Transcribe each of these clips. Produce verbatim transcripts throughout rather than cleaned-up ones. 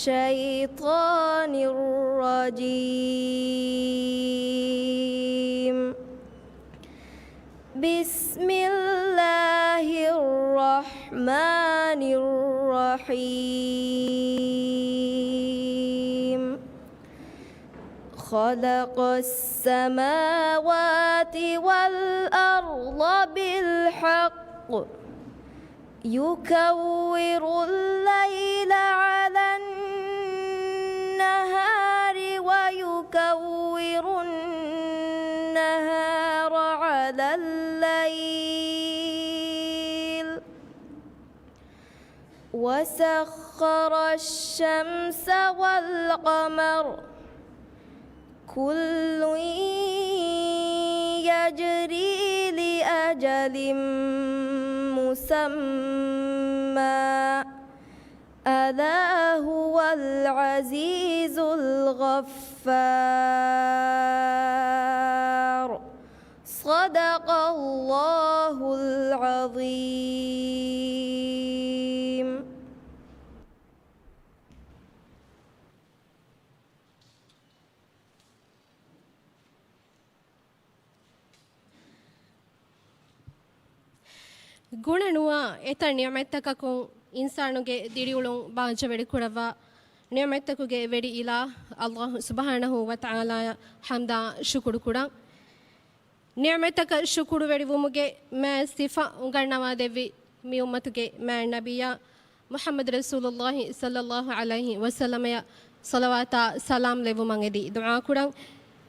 الشيطان الرجيم. بسم الله الرحمن الرحيم. خلق السماوات والأرض بالحق يكور الليل على النهار ويكور النهار على الليل وسخر الشمس والقمر كل يجري لأجل مسمى ألا هو العزيز الغفار. صدق الله العظيم. ގުނަނުވާ އެތައް ނިޢުމަތްތަކަކުން އިންސާނުގެ ދިރިއުޅުން ބާއްޖަވެރިކުރައްވާ ނިޢުމަތްތަކުގެ ވެރި އިލާހު ﷲ ސުބްޙާނަހޫ ވަތަޢާލާއަށް ޙަމްދާ ޝުކުރު ކުރަން. ނިޢުމަތްތަކަށް ޝުކުރުވެރިވުމުގެ މާތް ސިފަ އުނގަންނަވާ ދެއްވި މި އުއްމަތުގެ މާތް ނަބިއްޔާ މުޙައްމަދު ރަސޫލުﷲ ޞައްލަﷲ ޢަލައިހި ވަސައްލަމަޔަށް ޞަލަވާތާ ސަލާމް ލެއްވުމަށް އެދި ދުޢާ ކުރަން.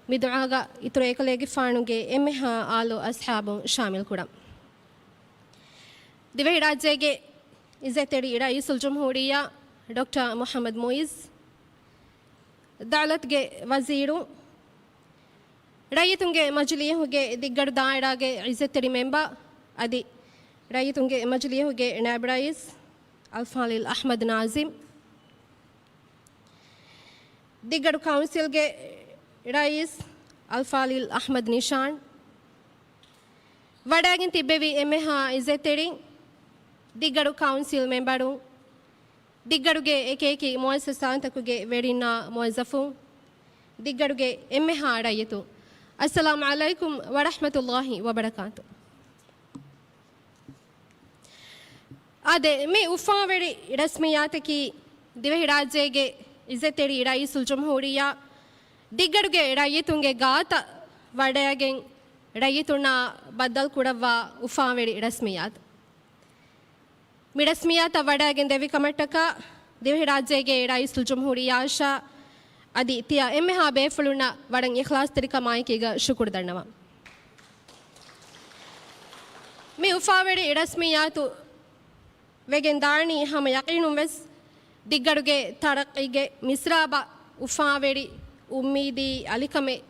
މި ދުޢާގަ އިތުރު އެކަލޭގެފާނުގެ އެންމެހާ އާލު އަޞްޙާބުން ޝާމިލް ކުރަން. ދިވެހިރާއްޖޭގެ އިއްޒަތްތެރި ރައީސުލްޖުމްހޫރިއްޔާ ޑޮކްޓަރ މުޙައްމަދު މުޢިއްޒު، ދައުލަތުގެ ވަޒީރު، ރައްޔިތުންގެ މަޖިލީހުގެ ދިއްގަޑު ދާއިރާގެ އިއްޒަތްތެރި މެމްބަރު އަދި ރައްޔިތުންގެ މަޖިލީހުގެ ނާއިބު ރައީސް އަލްފާޟިލް އަޙްމަދު ނާޒިމް، ދިއްގަޑު ކައުންސިލްގެ ރައީސް އަލްފާޟިލް އަޙްމަދު ނިޝާން، ވަޑައިގެން ތިއްބެވި އެންމެހާ އިއްޒަތްތެރިން، ދިއްގަޑު ކައުންސިލް މެމްބަރުން، ދިއްގަޑުގެ އެކިއެކި މުއައްސަސާތަކުގެ ވެރިންނާ މުވައްޒަފުން، ދިއްގަޑުގެ އެންމެހާ ރައްޔިތުން، އައްސަލާމު ޢަލައިކުމް ވަރަޙްމަތުﷲ ވަބަރަކާތު. އާދެ، މި އުފާވެރި ރަސްމިއްޔާތަކީ ދިވެހިރާއްޖޭގެ އިއްޒަތްތެރި ރައީސުލްޖުމްހޫރިއްޔާ ދިއްގަޑުގެ ރައްޔިތުންގެ ގާތަށް ވަޑައިގެން ރައްޔިތުންނާ ބައްދަލުކުރައްވާ އުފާވެރި ރަސްމިއްޔާތު. މި ރަސްމިއްޔާތަށް ވަޑައިގެން ދެއްވި ކަމަށްޓަކާ ދިވެހިރާއްޖޭގެ ރައީސުލްޖުމްހޫރިއްޔާއަށާ އަދި ތިޔަ އެންމެހާ ބޭފުޅުންނަށް ވަރަށް އިޚްލާޞްތެރިކަމާއެކީގަ ޝުކުރު ދަންނަވަން. މި އުފާވެރި ރަސްމިއްޔާތު ވެގެން ދާނީ ހަމަ ޔަޤީނުން ވެސް ދިއްގަޑުގެ ތަރައްޤީގެ މިސްރާބަށް އުފާވެރި އުއްމީދީ އަލިކަމެއް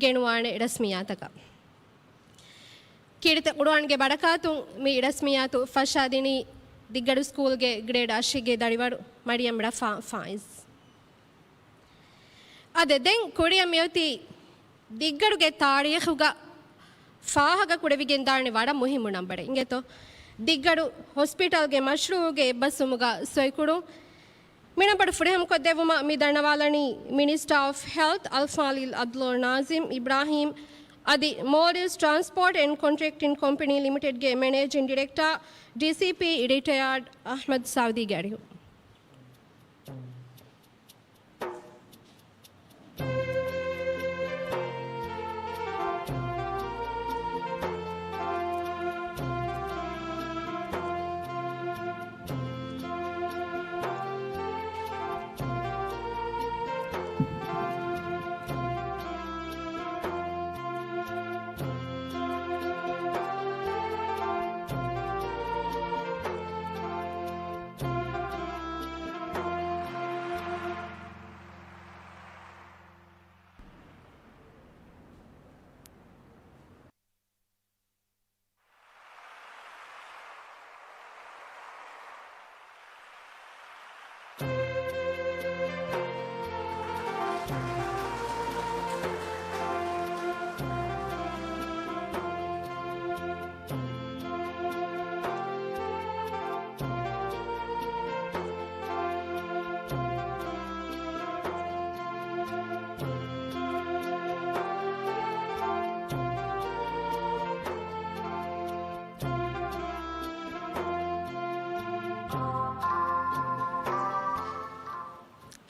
ގެނުވާނެ ރަސްމިއްޔާތަކަށް. ކީރިތި ޤުރުއާންގެ ބަރަކާތުން މި ރަސްމިއްޔާތު ފަށާދިނީ ދިއްގަޑު ސްކޫލްގެ ގްރޭޑް އަށެއްގެ ދަރިވަރު މަރިޔަމް ރަފާ ފާއިޒް. އާދެ، ދެން ކުރިއަށް މިއޮތީ ދިއްގަޑުގެ ތާރީޚުގަ ފާހަގަ ކުރެވިގެން ދާނެ ވަރަށް މުހިއްމު ނަންބަރެއް އިނގޭތޯ. ދިއްގަޑު ހޮސްޕިޓަލްގެ މަޝްރޫއުގެ އެއްބަސްވުމުގަ ސޮއިކުރުން. މި ނަންބަރު ފުރިހަމަކޮށްދެއްވުމަށް މި ދަންނަވާލަނީ މިނިސްޓަރ އޮފް ހެލްތް އަލްފާޟިލް އަބްދުﷲ ނާޒިމް އިބްރާހީމް އަދި މޯލްޑިވްސް ޓްރާންސްޕޯޓް އެންޑް ކޮންޓްރެކްޓިން ކޮމްޕެނީ ލިމިޓެޑްގެ މެނޭޖިން ޑިރެކްޓަރ، ޑީސީޕީ، ރިޓަޔާޑް އަޙްމަދު ސައުދީގެ އަރިހު.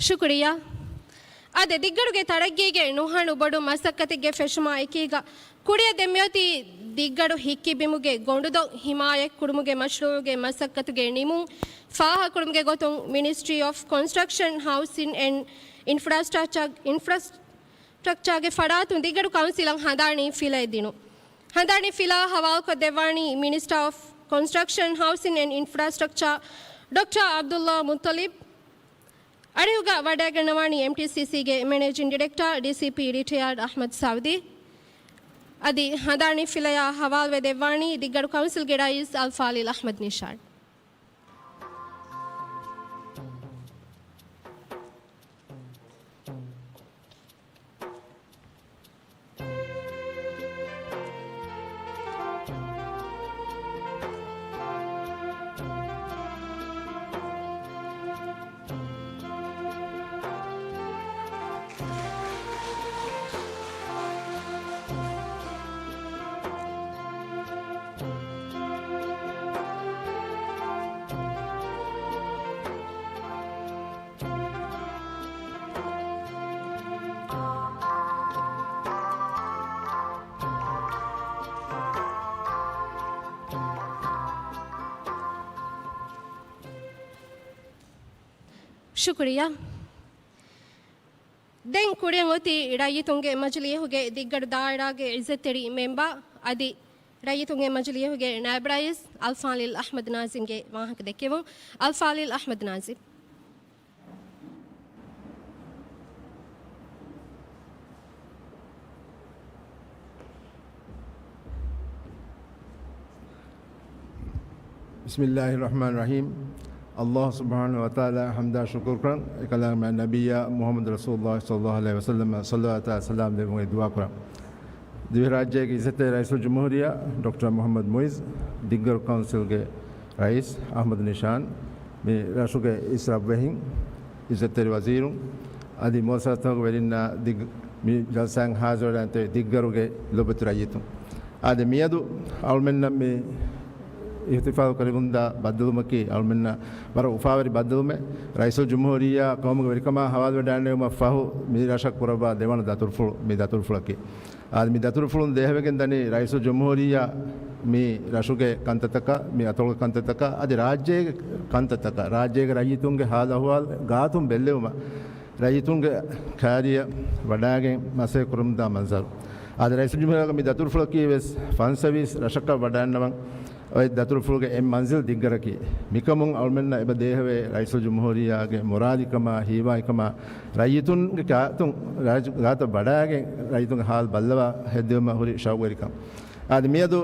ޝުކުރިއްޔާ. އާދެ، ދިއްގަރުގެ ތަރައްގީގެ ނުހަނު ބޮޑު މަސައްކަތެއްގެ ފެށުމާ އެކީގަ، ކުރިއަށް ދެން މިއޮތީ ދިއްގަރު ހިއްކި ބިމުގެ ގޮނޑުދޮށް ހިމާޔަތް ކުރުމުގެ މަޝްރޫޢުގެ މަސައްކަތުގެ ނިމުން ފާހަގަކުރުމުގެ ގޮތުން މިނިސްޓްރީ އޮފް ކޮންސްޓްރަކްޝަން، ހައުސިން އެންޑް އިންފްރާސްޓްރަކްޗާ، އިންފްރާސްޓްރަކްޗާގެ ފަރާތުން ދިއްގަރު ކައުންސިލަށް ހަނދާނީ ފިލައެއް ދިނުން. ހަނދާނީ ފިލާ ހަވާލުކޮށްދެއްވާނީ މިނިސްޓާ އޮފް ކޮންސްޓްރަކްޝަން، ހައުސިން އެންޑް އިންފްރާސްޓްރަކްޗާ ޑޮކްޓަރ ޢަބްދުﷲ މުއްޠަލިބް. އަރިހުގަ ވަޑައިގަންނަވާނީ އެމްޓީސީސީގެ މެނޭޖިން ޑިރެކްޓަރ، ޑީސީޕީ ރިޓަޔާޑް އަޙްމަދު ސައުދީ. އަދި ހަނދާނީ ފިލަޔާ ހަވާލުވެ ދެއްވާނީ ދިއްގަރު ކައުންސިލްގެ ރައީސް އަލްފާޟިލް އަޙްމަދު ނިޝާން. ޝުކުރިއްޔާ. ދެން ކުރިއަށް އޮތީ ރައްޔިތުންގެ މަޖިލީހުގެ ދިއްގަރު ދާއިރާގެ އިއްޒަތްތެރި މެމްބަރ އަދި ރައްޔިތުންގެ މަޖިލީހުގެ ނާއިބް ރައީސް އަލްފާޟިލް އަޙްމަދު ނާޒިމްގެ ވާހަކަ ދެއްކެވުން. އަލްފާޟިލް އަޙްމަދު ނާޒިމް. ބިސްމިއްލާހި ރަޙްމާނި ރަޙީމް. އައްލާހު ސުބްޙާނަހު ވަތަޢާލާ ޙަމްދާ ޝުކުރު ކުރަން، އެކަލާނގެ މާތް ނަބިއްޔާ މުޙައްމަދު ރަސޫލުﷲ ޞައްލައްލާހު ޢަލައިހި ވަސައްލަމަށް ޞަލަވާތާ ސަލާމް ލެއްވުމުގެ ދުޢާ ކުރަން. ދިވެހިރާއްޖޭގެ އިއްޒަތްތެރި ރައީސުލްޖުމްހޫރިއްޔާ ޑޮކްޓަރ މުޙައްމަދު މުޢިއްޒު، ދިއްގަރު ކައުންސިލްގެ ރައީސް އަޙްމަދު ނިޝާން، މި ރަށުގެ އިސް ރަށްވެހިން، އިއްޒަތްތެރި ވަޒީރުން އަދި މުއައްސަސާތަކުގެ ވެރިންނާ ދިގް-، މި ޖަލްސާއިން ހާޒިރުވެލާން ތިބި ދިއްގަރުގެ ލޮބުވެތި ރައްޔިތުން. އާދެ، މިއަދު އަޅުމެންނަށް މި އިޙްތިފާލު ކުރެވުންދާ ބައްދަލުވުމަކީ އަޅުމެންނަށް ވަރަށް އުފާވެރި ބައްދަލުވުމެއް. ރައީސުލްޖުމްހޫރިއްޔާ ޤައުމުގެ ވެރިކަމާ ޙަވާލުވެވަޑައިގަންނަވުމަށް ފަހު، މި ރަށަށް ކުރައްވާ ދެވަނަ ދަތުރުފުޅު، މި ދަތުރުފުޅަކީ. އާދެ، މި ދަތުރުފުޅުން ދޭހަވެގެން ދަނީ ރައީސުލްޖުމްހޫރިއްޔާ މި ރަށުގެ ކަންތައްތަކަށް، މި އަތޮޅުގެ ކަންތައްތަކަށް، އަދި ރާއްޖޭގެ ކަންތައްތަކަށް، ރާއްޖޭގެ ރައްޔިތުންގެ ޙާލު އަޙްވާލު ގާތުން ބެއްލެވުމަށް، ރައްޔިތުންގެ ކާރިޔަށް ވަޑައިގެން މަސައްކަތް ކުރަމުންދާ މަންޒަރު. އާދެ، ރައީސުލްޖުމްހޫރިއްޔާގެ މި ދަތުރުފުޅަކީ ވެސް ފަންސަވީސް ރަށަކަށް ވަޑައިގަންނަވަން އޮތް ދަތުރުފުޅުގެ އެއް މަންޒިލް ދިއްގަރަކީ. މިކަމުން އަޅުމެންނަށް އެބަ ދޭހަވޭ ރައީސުލްޖުމްހޫރިއްޔާގެ މުރާދިކަމާ، ހީވާގިކަމާ، ރައްޔިތުންގެ ގާތުން، ރާއްޖެ ގާތަށް ވަޑައިގެން ރައްޔިތުންގެ ޙާލު ބައްލަވާ ހެއްދެވުމަށް ހުރި ޝައުގުވެރިކަން. އާދެ، މިއަދު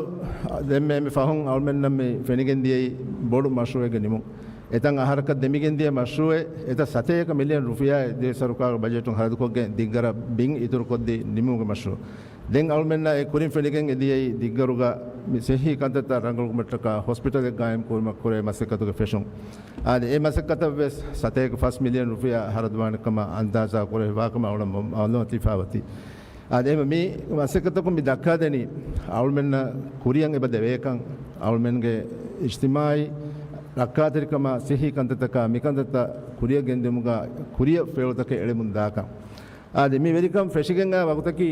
ދެންމެ މި ފަހުން އަޅުމެންނަށް މި ފެނިގެން ދިޔައީ ބޮޑު މަޝްރޫޢެއްގެ ނިމުން. އެތަން އަހަރަކަށް ދެމިގެން ދިޔަ މަޝްރޫޢެއް، އެތައް ސަތޭކަ މިލިއަން ރުފިޔާއެއް ދިވެހި ސަރުކާރު ބަޖެޓުން ހަރަދުކޮށްގެން ދިއްގަރަށް ބިން އިތުރުކޮށްދީ ނިމުމުގެ މަޝްރޫޢު. ދެން އަޅުމެންނަށް އެ ކުރިން ފެނިގެން އެދިޔައީ ދިއްގަރުގަ މި ޞިއްޙީ ކަންތައްތައް ރަނގަޅުކުރުމަށްޓަކާ ހޮސްޕިޓަލެއް ގާއިމް ކުރުމަށް ކުރޭ މަސައްކަތުގެ ފެށުން. އާދެ، އެ މަސައްކަތަށް ވެސް ސަތޭކަ ފަސް މިލިއަން ރުފިޔާ ހަރަދުވާނެ ކަމަށް އަންދާޒާ ކުރެވި ވާކަމަށް އަޅުގަނޑަށް މަ-، މަޢުލޫމާތު ހިފާވަތީ. އާދެ، އެހެންވެ މި މަސައްކަތަކުން މި ދައްކާދެނީ އަޅުމެންނަށް ކުރިއަށް އެބަ ދެވޭކަން، އަޅުމެންގެ އިޖްތިމާޢީ ރައްކާތެރިކަމާ، ޞިއްޙީ ކަންތައްތަކާ، މިކަންތައްތައް ކުރިއަށް ގެންދިއުމުގަ ކުރިއަށް ފެއުޅުތަކެއް އެޅެމުން ދާކަން. އާދެ، މި ވެރިކަން ފެށިގެން އާ ވަގުތަކީ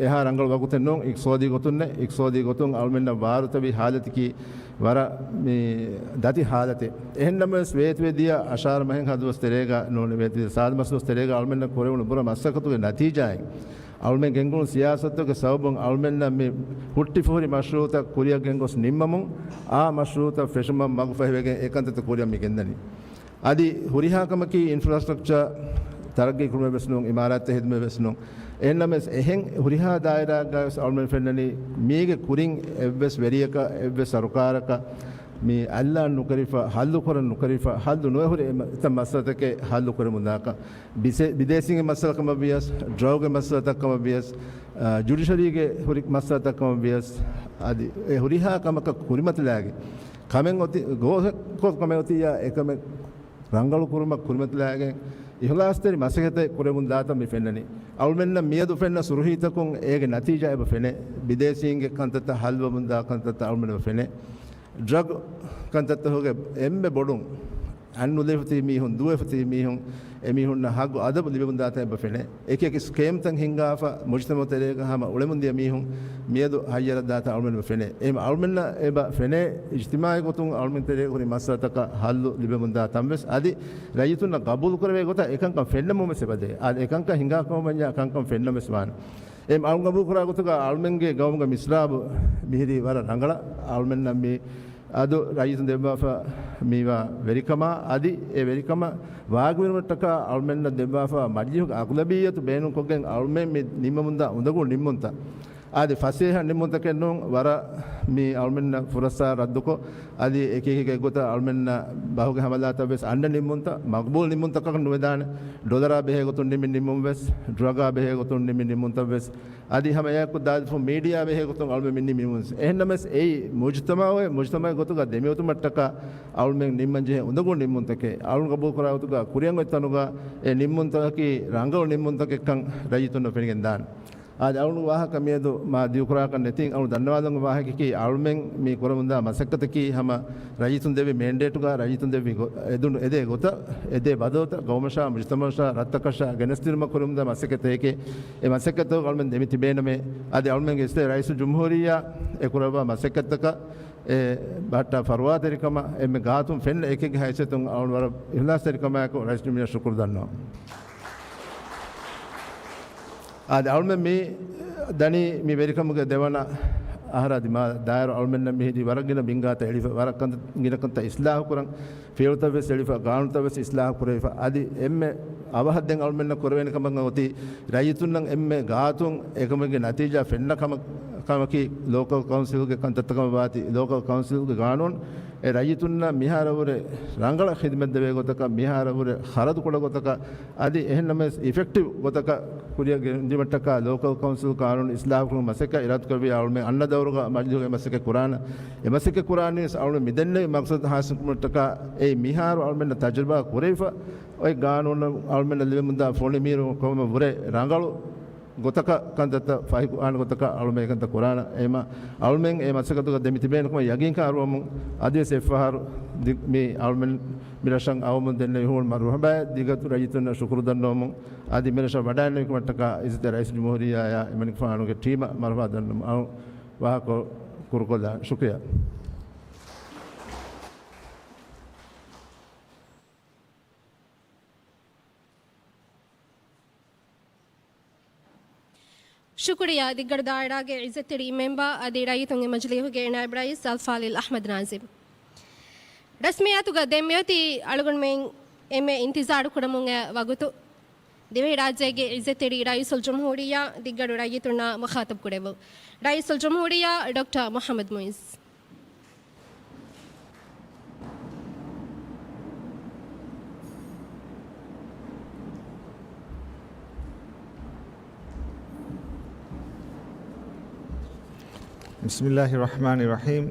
އެހާ ރަނގަޅު ވަގުތެއް ނޫން، އިޤްތިޞާދީ ގޮތުންނެއް. އިޤްތިޞާދީ ގޮތުން އަޅުމެންނަށް ވާރުތަވި ޙާލަތަކީ ވަރަށް މި ދަތި ޙާލަތެއް. އެހެންނަމަވެސް، ވޭތުވެދިޔަ އަށާރަ މަހެއްހާ ދުވަސް ތެރޭގަ ނޫނީ، ވޭތުވެދިޔަ ސާދަ މަސް ދުވަސް ތެރޭގަ އަޅުމެންނަށް ކުރެވުނު ބުރަ މަސައްކަތުގެ ނަތީޖާއިން، އަޅުމެން ގެންގުޅުނު ސިޔާސަތުގެ ސަބަބުން އަޅުމެންނަށް މި ހުއްޓިފަހުރި މަޝްރޫޢުތައް ކުރިއަށް ގެންގޮސް ނިންމަމުން، އާ މަޝްރޫޢުތައް ފެށުމަށް މަގުފަހިވެގެން އެކަންތައްތައް ކުރިއަށް މި ގެންދަނީ. އަދި ހުރިހާ ކަމަކީ އިންފްރާސްޓްރަކްޗާ ތަރައްގީ ކުރުމެއް ވެސް ނޫން، އިމާރާތްތައް ހެދުމެއް ވެސް ނޫން. އެހެންނަމަވެސް، އެހެން ހުރިހާ ދާއިރާއަކާ ވެސް އަޅުމެން ފެންނަނީ، މީގެ ކުރިން އެއްވެސް ވެރިޔަކަށް، އެއްވެސް ސަރުކާރަކަށް މި އަލްލާން ނުކެރިފަ، ހައްލު ކުރަން ނުކެރިފަ، ހައްލު ނުވެ ހުރި އެ މަ-، އެތައް މައްސަލަތަކެއް ހައްލު ކުރެމުން ދާކަން. ބިސެ-، ބިދޭސީންގެ މައްސަލަ ކަމަށް ވިޔަސް، ޑްރަގުގެ މައްސަލަތައް ކަމަށް ވިޔަސް، އާ، ޖުޑިޝަރީގެ ހުރި މައްސަލަތައް ކަމަށް ވިޔަސް، އަދި އެ ހުރިހާ ކަމަކަށް ކުރިމަތިލާގެން ކަމެއް އޮތި، ގޯސްކޮށް ކަމެއް އޮތިއްޔާ، އެކަމެއް ރަނގަޅު ކުރުމަށް ކުރިމަތިލާގެން އިޚްލާޞްތެރި މަސައްކަތެއް ކުރެމުން ދާތަން މި ފެންނަނީ. އަޅުމެންނަށް މިއަދު ފެންނަ ސުރުޚީތަކުން އޭގެ ނަތީޖާ އެބަ ފެނޭ. ބިދޭސީންގެ ކަންތައްތައް ހައްލުވަމުން ދާ ކަންތައްތައް އަޅުމެން އެބަ ފެނޭ. ޑްރަގް ކަންތައްތަކުގެ އެންމެ ބޮޑުން އަތް ނުލިބޭފަ ތިބި މީހުން، ދޫވެފަ ތިބި މީހުން، އެމީހުންނަށް ހައްގު އަދަބު ލިބެމުންދާތަން އެބަ ފެނޭ. އެކި އެކި ސްކޭމްތައް ހިންގާފަ، މުޖްތަމަޢު ތެރޭގަ ހަމަ އުޅެމުންދިޔަ މީހުން މިއަދު ހައްޔަރަށްދާތަން އަޅުމެން އެބަ ފެނޭ. އެހެން އަޅުމެންނަށް އެބަ ފެނޭ އިޖްތިމާޢީ ގޮތުން އަޅުމެން ތެރޭ ހުރި މައްސަލަތަކަށް ހައްލު ލިބެމުންދާ ތަން ވެސް. އަދި ރައްޔިތުންނަށް ގަބޫލު ކުރެވޭ ގޮތަށް އެކަންކަން ފެންނަމުން ވެސް އެބަދޭ. އަދި އެކަންކަން ހިނގާ ކަމަށް ވަންޏާ ކަންކަން ފެންނަމުން ވެސް ވާނެ. އެ އަޅުން ގަބޫލު ކުރާ ގޮތުގަ އަޅުމެންގެ ގައުމުގެ މިސްރާބު މިހިރީ ވަރަށް ރަނގަޅަށް. އަޅުމެންނަށް މި އަދު ރައްޔިތުން ދެއްވާފަ މީވާ ވެރިކަމާ، އަދި އެ ވެރިކަމަށް ވާގިވެރިވުމަށްޓަކާ އަޅުމެންނަށް ދެއްވާފަ މަޖިލީހުގެ އަޣްލަބިއްޔަތު ބޭނުންކޮށްގެން އަޅުމެން މި ނިންމަމުންދާ އުނދަގޫ ނިންމުންތައް އަދި ފަސޭހަ ނިންމުންތަކެއް ނޫން، ވަރަށް މި އަޅުމެންނަށް ފުރައްސާ ރައްދުކޮށް، އަދި އެކި އެކި ގޮތަށް އަޅުމެންނަށް ބަހުގެ ހަމަލާތައް ވެސް އަންނަ ނިންމުންތައް މަގްބޫލް ނިންމުންތަކަކަށް ނުވެދާނެ. ޑޮލަރާ ބެހޭ ގޮތުން ނިންމި ނިންމުން ވެސް، ޑްރަގާ ބެހޭ ގޮތުން ނިންމި ނިންމުންތައް ވެސް، އަދި ހަމަ އެއާއެކު ދާދިފުން މީޑިއާ ބެހޭ ގޮތުން އަޅުމެން މި ނިންމި ނިންމުން ވެސް. އެހެންނަމަވެސް އެއީ މުޖްތަމަޢު، މުޖްތަމަޢުގެ ގޮތުގަ ދެމިއޮތުމަށްޓަކާ އަޅުމެން ނިންމަންޖެހޭ އުނދަގޫ ނިންމުންތަކެއް. އަޅުން ގަބޫލުކުރާ ގޮތުގަ ކުރިއަށް އޮތް ތަނުގަ އެ ނިންމުންތަކަކީ ރަނގަޅު ނިންމުންތަކެއްކަން ރައްޔިތުންނަށް ފެނިގެން ދާނެ. އާދެ، އަޅުގެ ވާހަކަ މިއަދު މާ ދިގުކުރާކަށް ނެތިން، އަޅު ދަންނަވާލުމުގެ ވާހަކައަކީ، އަޅުމެން މި ކުރަމުންދާ މަސައްކަތަކީ ހަމަ ރައްޔިތުން ދެއްވި މޭންޑޭޓުގަ ރައްޔިތުން ދެއްވި ގޮ-، އެދުނު އެދޭ ގޮތަށް، އެދޭ ބަދަލުތައް ގައުމަށާ، މުޖްތަމަޢަށާ، ރަށްތަކަށާ ގެނެސްދިނުމަށް ކުރަމުންދާ މަސައްކަތެކޭ. އެ މަސައްކަތަށް އަޅުމެން ދެމި ތިބޭނަމޭ. އަދި އަޅުމެންގެ އިސްތައް ރައީސުލްޖުމްހޫރިއްޔާ އެ ކުރައްވާ މަސައްކަތަކަށް އެ ބަހައްޓާ ފަރުވާތެރިކަމަށް އެންމެ ގާތުން ފެންނަ އެކެއްގެ ހައިސިއްޔަތުން އަޅުން ވަރަށް އިޚްލާޞްތެރިކަމާއެކު ރައީސުލްޖުމްހޫރިއްޔާ ޝުކުރު ދަންނަވަން. އާދެ، އަޅުމެން މި ދަނީ މި ވެރިކަމުގެ ދެވަނަ އަހަރާ. ދިމާ ދާއިރު އަޅުމެންނަށް މިހިރީ ވަރަށް ގިނަ ބިންގާތައް އެޅިފަ، ވަރަށް ކަން-، ގިނަ ކަންތައް އިސްލާހު ކުރަން، ފިޔަވަޅުތައް ވެސް އެޅިފަ، ގާނޫނުތައް ވެސް އިސްލާހު ކުރެވިފަ. އަދި އެންމެ އަވަހަށް ދެން އަޅުމެންނަށް ކުރެވޭނެ ކަމަށް އޮތީ ރައްޔިތުންނަށް އެންމެ ގާތުން އެކަމެއްގެ ނަތީޖާ ފެންނަ ކަމަށް، ކަމަކީ ލޯކަލް ކައުންސިލްގެ ކަންތައްތަކަށް ވާތީ. ލޯކަލް ކައުންސިލްގެ ގާނޫނު އެ ރައްޔިތުންނަށް މިހާރަށްވުރެ ރަނގަޅަށް ޚިދުމަތް ދެވޭ ގޮތަކަށް، މިހާރަށްވުރެ ޚަރަދު ކުޑަ ގޮތަކަށް، އަދި އެހެންނަމަވެސް އިފެކްޓިވް ގޮތަކަށް ކުރިއަށް ގެންދިއުމަށްޓަކާ ލޯކަލް ކައުންސިލް ގާނޫނު އިސްލާހުކުރުމަށް މަސައްކަތް އިރާދަކުރެއްވިއްޔާ އަޅުމެން އަންނަ ދައުރުގަ މަޖިލީހުގައި މަސައްކަތް ކުރާނަ. އެ މަސައްކަތް ކުރާނީ ވެސް އަޅުމެން މިދެންނެވި މަގްސަދު ހާސިލްކުރުމަށްޓަކާ އެއީ މިހާރު އަޅުމެންނަށް ތަޖުރިބާ ކުރެވިފަ އޮތް ގާނޫނަށް އަޅުމެންނަށް ލިބެމުންދާ ފޮނި މީރު ކޮންމެ ވުރެ ރަނގަޅު ގޮތަކަށް ކަންތައްތައް ފަހިކުރާނެ ގޮތަކަށް އަޅުމެން އެކަންތައް ކުރާނަ. އެމަ އަޅުމެން އެ މަސައްކަތުގަ ދެމި ތިބޭނެ ކަމަށް ޔަގީންކަން އަރުވަމުން އަދިވެސް އެއްފަހަރު ދި-، މި އަޅުމެން މިރަށަށް އައުމުން ދެންނެވި ހޫނު މަރުހަބާއަށް ދިގަތު ރައްޔިތުންނަށް ޝުކުރު ދަންނަވަމުން އަދި މިރަށަށް ވަޑައިންނެވިކަމަށްޓަކާ އިއްޒަތްތެރި ރައީސުލްޖުމްހޫރިއްޔާއާ އެމަނިކުފާނުގެ ޓީމަށް މަރުހަބާ ދަންނަވަމުން އަޅު ވާހަކަ ކުރުކޮށްލާން. ޝުކުރިއްޔާ. ޝުކުރިއްޔާ ދިއްގަރު ދާއިރާގެ އިއްޒަތްތެރި މެމްބަރ އަދި ރައްޔިތުންގެ މަޖިލީހުގެ ނާއިބު ރައީސް އަލްފާޟިލް އަޙްމަދު ނާޒިމް. ރަސްމިއްޔާތުގަ ދެންމެއޮތީ އަޅުގަނޑުމެން އެންމެ އިންތިޒާރު ކުރަމުން އައި ވަގުތު. ދިވެހިރާއްޖޭގެ އިއްޒަތްތެރި ރައީސުލްޖުމްހޫރިއްޔާ ދިއްގަރު ރައްޔިތުންނާ މުޚާޠަބު ކުރެއްވުން. ރައީސުލްޖުމްހޫރިއްޔާ ޑޮކްޓަރ މުޙައްމަދު މުޢިއްޒު. بسم الله الرحمن الرحيم.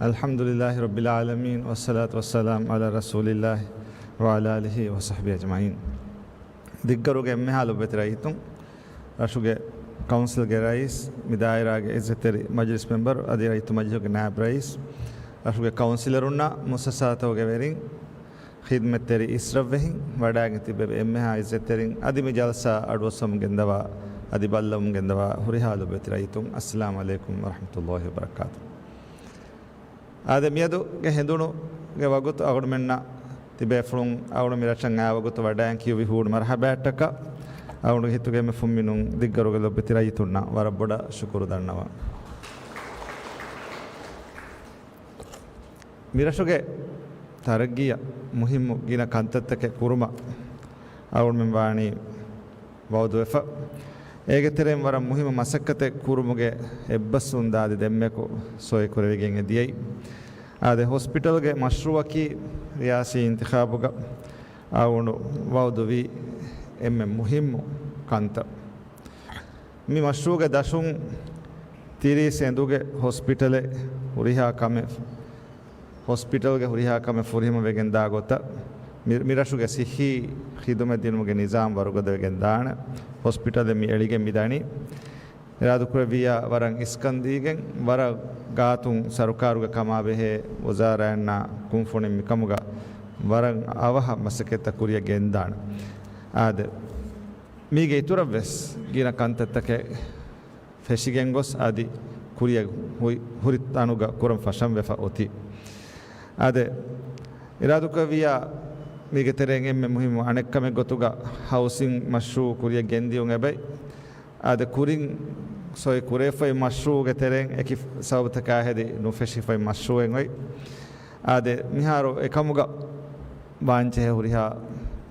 الحمد لله رب العالمين، والصلاة والسلام على رسول الله وعلى آله وصحبه أجمعين. ދިއްގަރުގެ އެންމެހާ ލޮބުވެތި ރައްޔިތުން، ރަށުގެ ކައުންސިލްގެ ރައީސް، މި ދާއިރާގެ އިއްޒަތްތެރި މަޖިލިސް މެމްބަރު އަދި ރައްޔިތު މަޖިލިހުގެ ނާއިބު ރައީސް، ރަށުގެ ކައުންސިލަރުންނާ މުއައްސަސާތަކުގެ ވެރިން، ޚިދްމަތްތެރި އިސްރަށްވެހިން، ވަޑައިގެން ތިއްބެވި އެންމެހާ އިއްޒަތްތެރިން އަދި މި ޖަލްސާ އަޑުއައްސަމުން ގެންދަވާ އަދި ބައްލަވަމުން ގެންދަވާ ހުރިހާ ލޮބުވެތި ރައްޔިތުން، އައްސަލާމު ޢަލައިކުމް ވަރަޙްމަތުﷲ ވަބަރަކާތު. އާދެ، މިއަދުގެ ހެނދުނުގެ ވަގުތު އަޅުގަނޑުމެންނަށް ތިބޭފުޅުން އަޅުގަނޑު މިރަށަށް އައި ވަގުތު ވަޑައިގެން ކިޔުއްވި ހޫނު މަރުޙަބާއަށްޓަކާ އަޅުގަނޑުގެ ހިތުގެ އެންމެ ފުންމިނުން ދިއްގަރުގެ ލޮބުވެތި ރައްޔިތުންނަށް ވަރަށް ބޮޑަށް ޝުކުރު ދަންނަވަން. މިރަށުގެ ތަރައްގީއަށް މުހިއްމު ގިނަ ކަންތައްތަކެއް ކުރުމަށް އަޅުގަނޑުމެން ވާނީ ވަޢުދުވެފަ. އޭގެ ތެރެއިން ވަރަށް މުހިއްމު މަސައްކަތެއް ކުރުމުގެ އެއްބަސްވުން ދާދި ދެންމެކު ސޮއި ކުރެވިގެން އެ ދިޔައީ. އާދެ، ހޮސްޕިޓަލްގެ މަޝްރޫޢަކީ ރިޔާސީ އިންތިޚާބުގަ އަޅުގަނޑު ވަޢުދުވީ އެންމެ މުހިއްމު ކަންތައް. މި މަޝްރޫޢުގެ ދަށުން ތިރީސް އެނދުގެ ހޮސްޕިޓަލެއް ހުރިހާ ކަމެއް، ހޮސްޕިޓަލްގެ ހުރިހާ ކަމެއް ފުރިހަމަ ވެގެން ދާ ގޮތަށް، މި-، މިރަށުގެ ޞިއްޙީ ޚިދުމަތް ދިނުމުގެ ނިޒާމް ވަރުގަދަވެގެން ދާނެ. ހޮސްޕިޓަލެއް މި އެޅިގެން މި ދަނީ. އިރާދަކުރެއްވިއްޔާ ވަރަށް އިސްކަން ދީގެން، ވަރަށް ގާތުން ސަރުކާރުގެ ކަމާބެހޭ ވުޒާރާއިންނާ ކުންފުނިން މިކަމުގަ ވަރަށް އަވަހަށް މަސައްކަތްތައް ކުރިއަށް ގެންދާނެ. އާދެ، މީގެ އިތުރަށް ވެސް ގިނަ ކަންތައްތަކެއް ފެށިގެން ގޮސް، އަދި ކުރިއަށް ހު-، ހުރި ތަނުގަ ކުރަން ފަށަން ވެފަ އޮތީ. އާދެ، އިރާދުކުރެއްވިއްޔާ، މީގެ ތެރެއިން އެންމެ މުހިއްމު އަނެއްކަމެއް ގޮތުގަ ހައުސިން މަޝްރޫއު ކުރިއަށް ގެންދިޔުން އެބައި. އާދެ، ކުރިން ސޮއި ކުރެފައި މަޝްރޫއުގެ ތެރެއިން އެކި ސަބަބުތަކާ ހެދި ނުފެށިފައި މަޝްރޫއެއް އޮތް. އާދެ، މިހާރު އެކަމުގަ ވާންޖެހޭ ހުރިހާ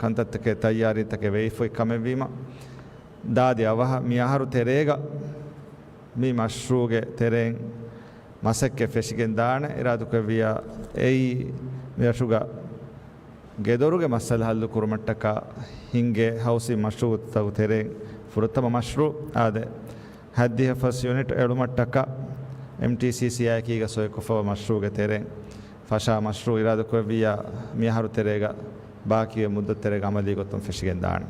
ކަންތައްތަކެއް ތައްޔާރީތަކެއް ވެވިފައި ކަމެއްވީމަ، ދާދި އަވަހަށް މި އަހަރު ތެރޭގަ މި މަޝްރޫއުގެ ތެރެއިން މަސައްކަތް ފެށިގެން ދާނެ. އިރާދުކުރެއްވިއްޔާ، އެއީ މިރަށުގަ ގެދޮރުގެ މައްސަލަ ހައްލު ކުރުމަށްޓަކާ ހިންގޭ ހައުސިން މަޝްރޫއުތަކުގެ ތެރެއިން ފުރަތަމަ މަޝްރޫއު. އާދެ، ހައްދިހަ ފަސް ޔުނިޓް އެޅުމަށްޓަކާ އެމްޓީސީސީއާއެކީގަ ސޮއިކޮށްފަވާ މަޝްރޫއުގެ ތެރެއިން ފަށާ މަޝްރޫއު އިރާދަކުރެއްވިއްޔާ، މި އަހަރު ތެރޭގަ ބާކީވެ މުއްދަތު ތެރޭގަ އަމަލީ ގޮތުން ފެށިގެން ދާނެ.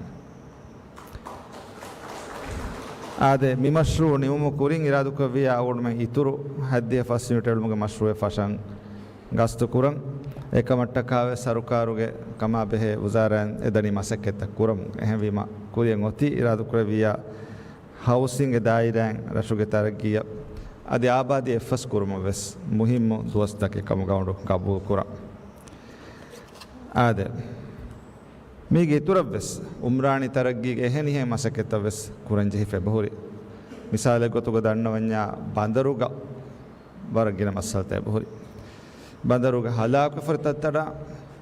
އާދެ، މި މަޝްރޫއު ނިމުމު ކުރިން އިރާދަކުރެއްވިއްޔާ އަޅުގަނޑުމެން އިތުރު ހައްދިހަ ފަސް ޔުނިޓް އެޅުމުގެ މަޝްރޫއެއް ފަށަން ގަސްތު ކުރަން. އެކަމަށްޓަކާވެސް ސަރުކާރުގެ ކަމާބެހޭ ވުޒާރާއިން އެދަނީ މަސައްކަތްތައް ކުރަމުން. އެހެންވީމަ، ކުރިއަށް އޮތީ އިރާދަކުރެއްވިއްޔާ، ހައުސިންގ ދާއިރާއިން ރަށުގެ ތަރައްގީއަށް އަދި އާބާދީ އެއްފަސް ކުރުމަށް ވެސް މުހިއްމު ދުވަސްތަކެއް ކަމުގަ އަޅުގަނޑު ގަބޫލު ކުރަން. އާދެ، މީގެ އިތުރަށް ވެސް އުމްރާނީ ތަރައްގީގެ އެހެނިހެން މަސައްކަތްތައް ވެސް ކުރަން ޖެހިފަ އެބަހުރި. މިސާލެއް ގޮތުގަ ދަންނަވަންޏާ، ބަނދަރުގަ ވަރަށް ގިނަ މައްސަލަތައް އެބަހުރި. ބަނދަރުގެ ހަލާކުވެފަ ހުރި ތައްތަރާ،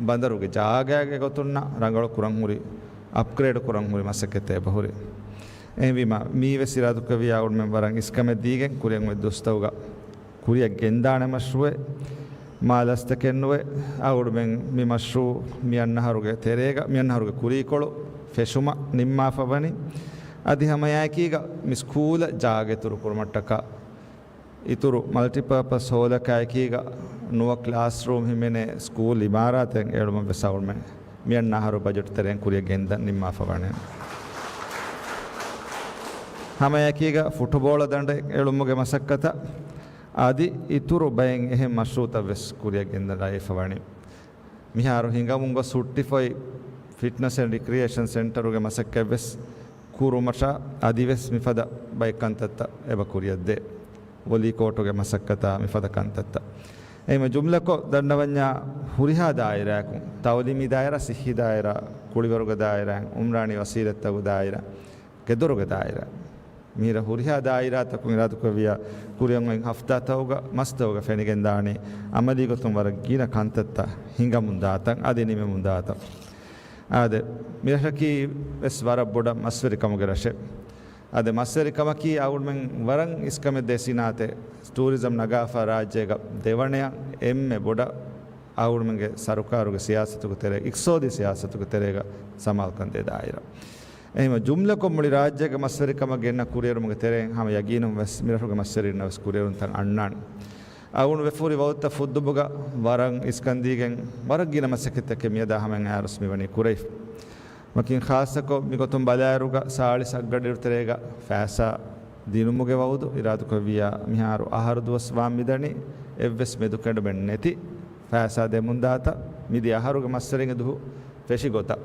ބަނދަރުގެ ޖާގައިގެ ގޮތުންނަށް ރަނގަޅު ކުރަން ހުރި، އަޕްގްރޭޑް ކުރަން ހުރި މަސައްކަތެއް އެބަހުރި. އެހެންވީމަ، މީވެސް އިރާދަކުރެއްވިއްޔާ އަޅުގަނޑުމެން ވަރަށް އިސްކަމެއް ދީގެން ކުރިއަށް އޮތް ދުވަސްތަކުގަ ކުރިއަށް ގެންދާނެ މަޝްރޫއެއް. މާ ލަސްތަކެއް ނުވެ، އަޅުގަނޑުމެން މި މަޝްރޫއު މިއަންނަ އަހަރުގެ ތެރޭގަ، މިއަންނަ އަހަރުގެ ކުރީކޮޅު ފެށުމަށް ނިންމާފަ ވަނީ. އަދި ހަމައެއާއެކީގަ މި ސްކޫލަށް ޖާގަ އިތުރު ކުރުމަށްޓަކާ، އިތުރު މަލްޓިޕާޕަސް ހޯލަކާއެކީގަ ނުވަ ކްލާސްރޫމް ހިމެނޭ ސްކޫލް އިމާރާތެއް އެޅުމަށް ވެސް އަޅުގަނޑުމެން މިއަންނަ އަހަރު ބަޖެޓް ތެރެއިން ކުރިއަށް ގެންދަން ނިންމާފަ ވަނީ. ހަމައެކީގަ ފުޓުބޯޅަ ދަނޑެއް އެޅުމުގެ މަސައްކަތަށް އަދި އިތުރު ބައެއް އެހެން މަޝްރޫއުތައް ވެސް ކުރިއަށް ގެންދަން ރާވެފަ ވަނީ. މިހާރު ހިނގަމުން ގޮސް ހުއްޓިފައި ފިޓްނަސް އެންޑް ރިކްރިއޭޝަން ސެންޓަރުގެ މަސައްކަތް ވެސް ކުރުމަށާ އަދިވެސް މިފަދަ ބައެއް ކަންތައްތައް އެބަ ކުރިއަށްދޭ. ވޮލީ ކޯޓުގެ މަސައްކަތާ މިފަދަ ކަންތައްތައް. އެހެންވެ ޖުމްލަކޮށް ދަންނަވަންޏާ ހުރިހާ ދާއިރާއަކުން، ތައުލީމީ ދާއިރާ، ސިއްހީ ދާއިރާ، ކުޅިވަރުގެ ދާއިރާ، އުމްރާނީ ވަސީލަތްތަކުގެ ދާއިރާ، ގެދޮރުގެ ދާއިރާ، މިހިރަ ހުރިހާ ދާއިރާތަކުން އިރާދަކުރެއްވިއްޔާ ކުރިއަށް އޮތް ހަފްތާތަކުގަ މަސްތަކުގަ ފެނިގެންދާނީ އަމަލީ ގޮތުން ވަރަށް ގިނަ ކަންތައްތައް ހިނގަމުން ދާތަން އަދި ނިމެމުން ދާތަން. އާދެ، މިރަށަކީ ވެސް ވަރަށް ބޮޑަށް މަސްވެރިކަމުގެ ރަށެއް. އާދެ، މަސްވެރިކަމަކީ އަޅުގަނޑުމެން ވަރަށް އިސްކަމެއް ދޭ ސިނާއަތެއް، ޓޫރިޒަމް ނަގާފަ ރާއްޖޭގަ ދެވަނަޔަށް އެންމެ ބޮޑަށް އަޅުގަނޑުމެންގެ ސަރުކާރުގެ ސިޔާސަތުގެ ތެރޭ، އިޤްތިޞާދީ ސިޔާސަތުގެ ތެރޭގަ ސަމާލުކަން ދޭ ދާއިރާ. އެހެންވެ، ޖުމްލަކޮށް މުޅި ރާއްޖޭގެ މަސްވެރިކަމަށް ގެންނަ ކުރިއެރުމުގެ ތެރެއިން ހަމަ ޔަގީނުން ވެސް މިރަށުގެ މަސްވެރިންނަށް ވެސް ކުރިއެރުންތައް އަންނާނެ. އަޅުގަނޑު ވެފަ ހުރި ވަގުތުތައް ފުއްދުމުގަ ވަރަށް އިސްކަން ދީގެން ވަރަށް ގިނަ މަސައްކަތްތަކެއް މިއަދާ ހަމައަށް އައިސް މިވަނީ ކުރެވިފަ. ވަކިން ޚާއްޞަކޮށް މިގޮތުން ބަލާއިރުގަ ސާޅީސް އަށްގަޑިއިރު ތެރޭގަ ފައިސާ ދިނުމުގެ ވައުދު އިރާދަކުރެއްވިއްޔާ މިހާރު އަހަރު ދުވަސް ވާން މިދަނީ އެއްވެސް މެދުކެނޑުމެއް ނެތި ފައިސާ ދެމުންދާތަން. މިދިޔަ އަހަރުގެ މަސްވެރިންގެ ދުހު ފެށި ގޮތަށް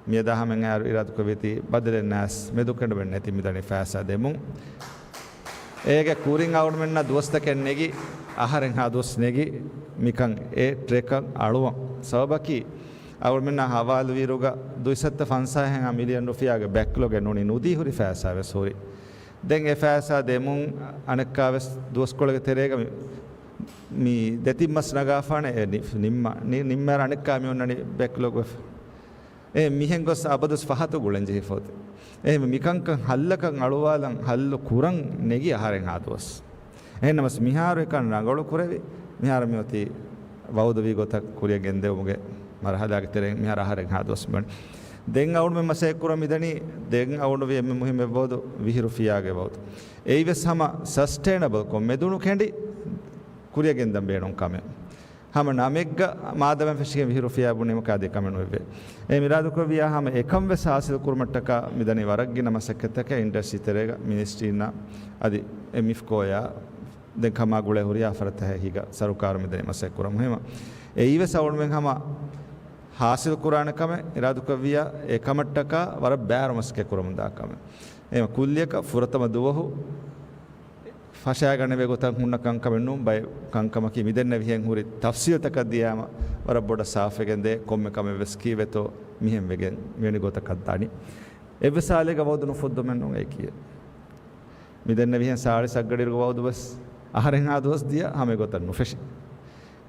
މިއަދާ ހަމައަށް އައިއިރު އިރާދަކުރެއްވީތީ ބަދަލެއް ނާސް މެދުކެނޑުމެއް ނެތި މިދަނީ ފައިސާ ދެމުން. އޭގެ ކުރިން އަޅުގަނޑުމެންނަށް ދުވަސްތަކެއް ނެގި، އަހަރެއްހާ ދުވަސް ނެގި، މިކަން އެ ޓްރެކަށް އަޅުވަން. ސަބަބަކީ، އަޅުގަނޑުމެންނާ ހަވާލުވިއިރުގަ ދުއިސައްތަ ފަންސާހެއްހާ މިލިއަން ރުފިޔާގެ ބެކްލޮގެއް ނޫނީ ނުދީ ހުރި ފައިސާ ވެސް ހުރި. ދެން އެ ފައިސާ ދެމުން އަނެއްކާވެސް ދުވަސްކޮޅެއްގެ ތެރޭގަ މި، މި ދެތިން މަސް ނަގާފާނެ އެ ނި-، ނިންމާ-، ނި-، ނިންމާއިރު އަނެއްކާ މި އޮންނަނީ ބެކްލޮގް ވެފަ. އެ މިހެން ގޮސް އަބަދުސް ފަހަތު ގުޅެން ޖެހިފަ އޮތީ. އެހެން މިކަންކަން ހައްލަކަށް އަޅުވާލަން ހައްލު ކުރަން ނެގި އަހަރެއްހާ ދުވަސް. އެހެންނަމަސް މިހާރު އެކަން ރަނގަޅު ކުރެވި، މިހާރު މިއޮތީ ވައުދުވި ގޮތަށް ކުރިއަށް ގެންދެވުމުގެ މަރުހަލާގެ ތެރެއިން މިހާރު އަހަރެއްހާ ދުވަސް މިވަނީ. ދެން އަޅުގަނޑުމެން މަސައްކަތް ކުރަން މިދަނީ، ދެން އަޅުގަނޑު ވީ އެންމެ މުހިއްމު ވައުދު ވިހި ރުފިޔާގެ ވައުދު. އެއީވެސް ހަމަ ސަސްޓެއިނަބަލްކޮށް މެދުނުކެނޑި ކުރިއަށް ގެންދަން ބޭނުން ކަމެއް. ހަމަ ނަމެއްގަ މާދަމެން ފެށިގެން ވިހި ރުފިޔާ ބުނީމަ އާދެ ކަމެއް ނުވެއްވޭ. އެ އިރާދަކުރެއްވިއްޔާ ހަމަ އެކަން ވެސް ހާސިލް ކުރުމަށްޓަކާ މިދަނީ ވަރަށް ގިނަ މަސައްކަތްތަކެއް އިންޑަސްޓްރީ ތެރޭގަ މިނިސްޓްރީންނާ އަދި އެ މިފްކޯޔާ ދެން ކަމާ ގުޅޭ ހުރިހާ ފަރާތްތަކާ ހިގަ ސަރުކާރު މިދަނީ މަސައްކަތް ކުރަމުން. ހަމަ އެއީވެސް އަޅުގަނޑުމެން ހަމަ ހާސިލް ކުރާނެ ކަމެއް އިރާދުކޮށްވިއްޔާ، އެ ކަމަށްޓަކާ ވަރަށް ބައިވަރު މަސައްކަތް ކުރަމުންދާ ކަމެއް. އެހެން ކުއްލިއަކަށް ފުރަތަމަ ދުވަހު ފަށާގަނެވޭ ގޮތަށް ހުންނަ ކަންކަމެއް ނޫން. ބައެއް ކަންކަމަކީ މިދެންނެވިހެން ހުރި ތަފްސީލްތަކަށް ދިޔާމަ ވަރަށް ބޮޑަށް ސާފުވެގެންދޭ. ކޮންމެ ކަމެއް ވެސް ކީއްވެތޯ މިހެން ވެގެން މިވެނި ގޮތަކަށް ދަނީ. އެއްވެސް ހާލެއްގަ ވައުދު ނުފުއްދުމެއް ނޫން އެކީ. މިދެންނެވިހެން ސާޅީސް އަށްގަޑިއިރުގަ ވައުދު ވެސް އަހަރެންހާ ދުވަސް ދިޔަ ހަމަ އެގޮތަށް ނުފެށި.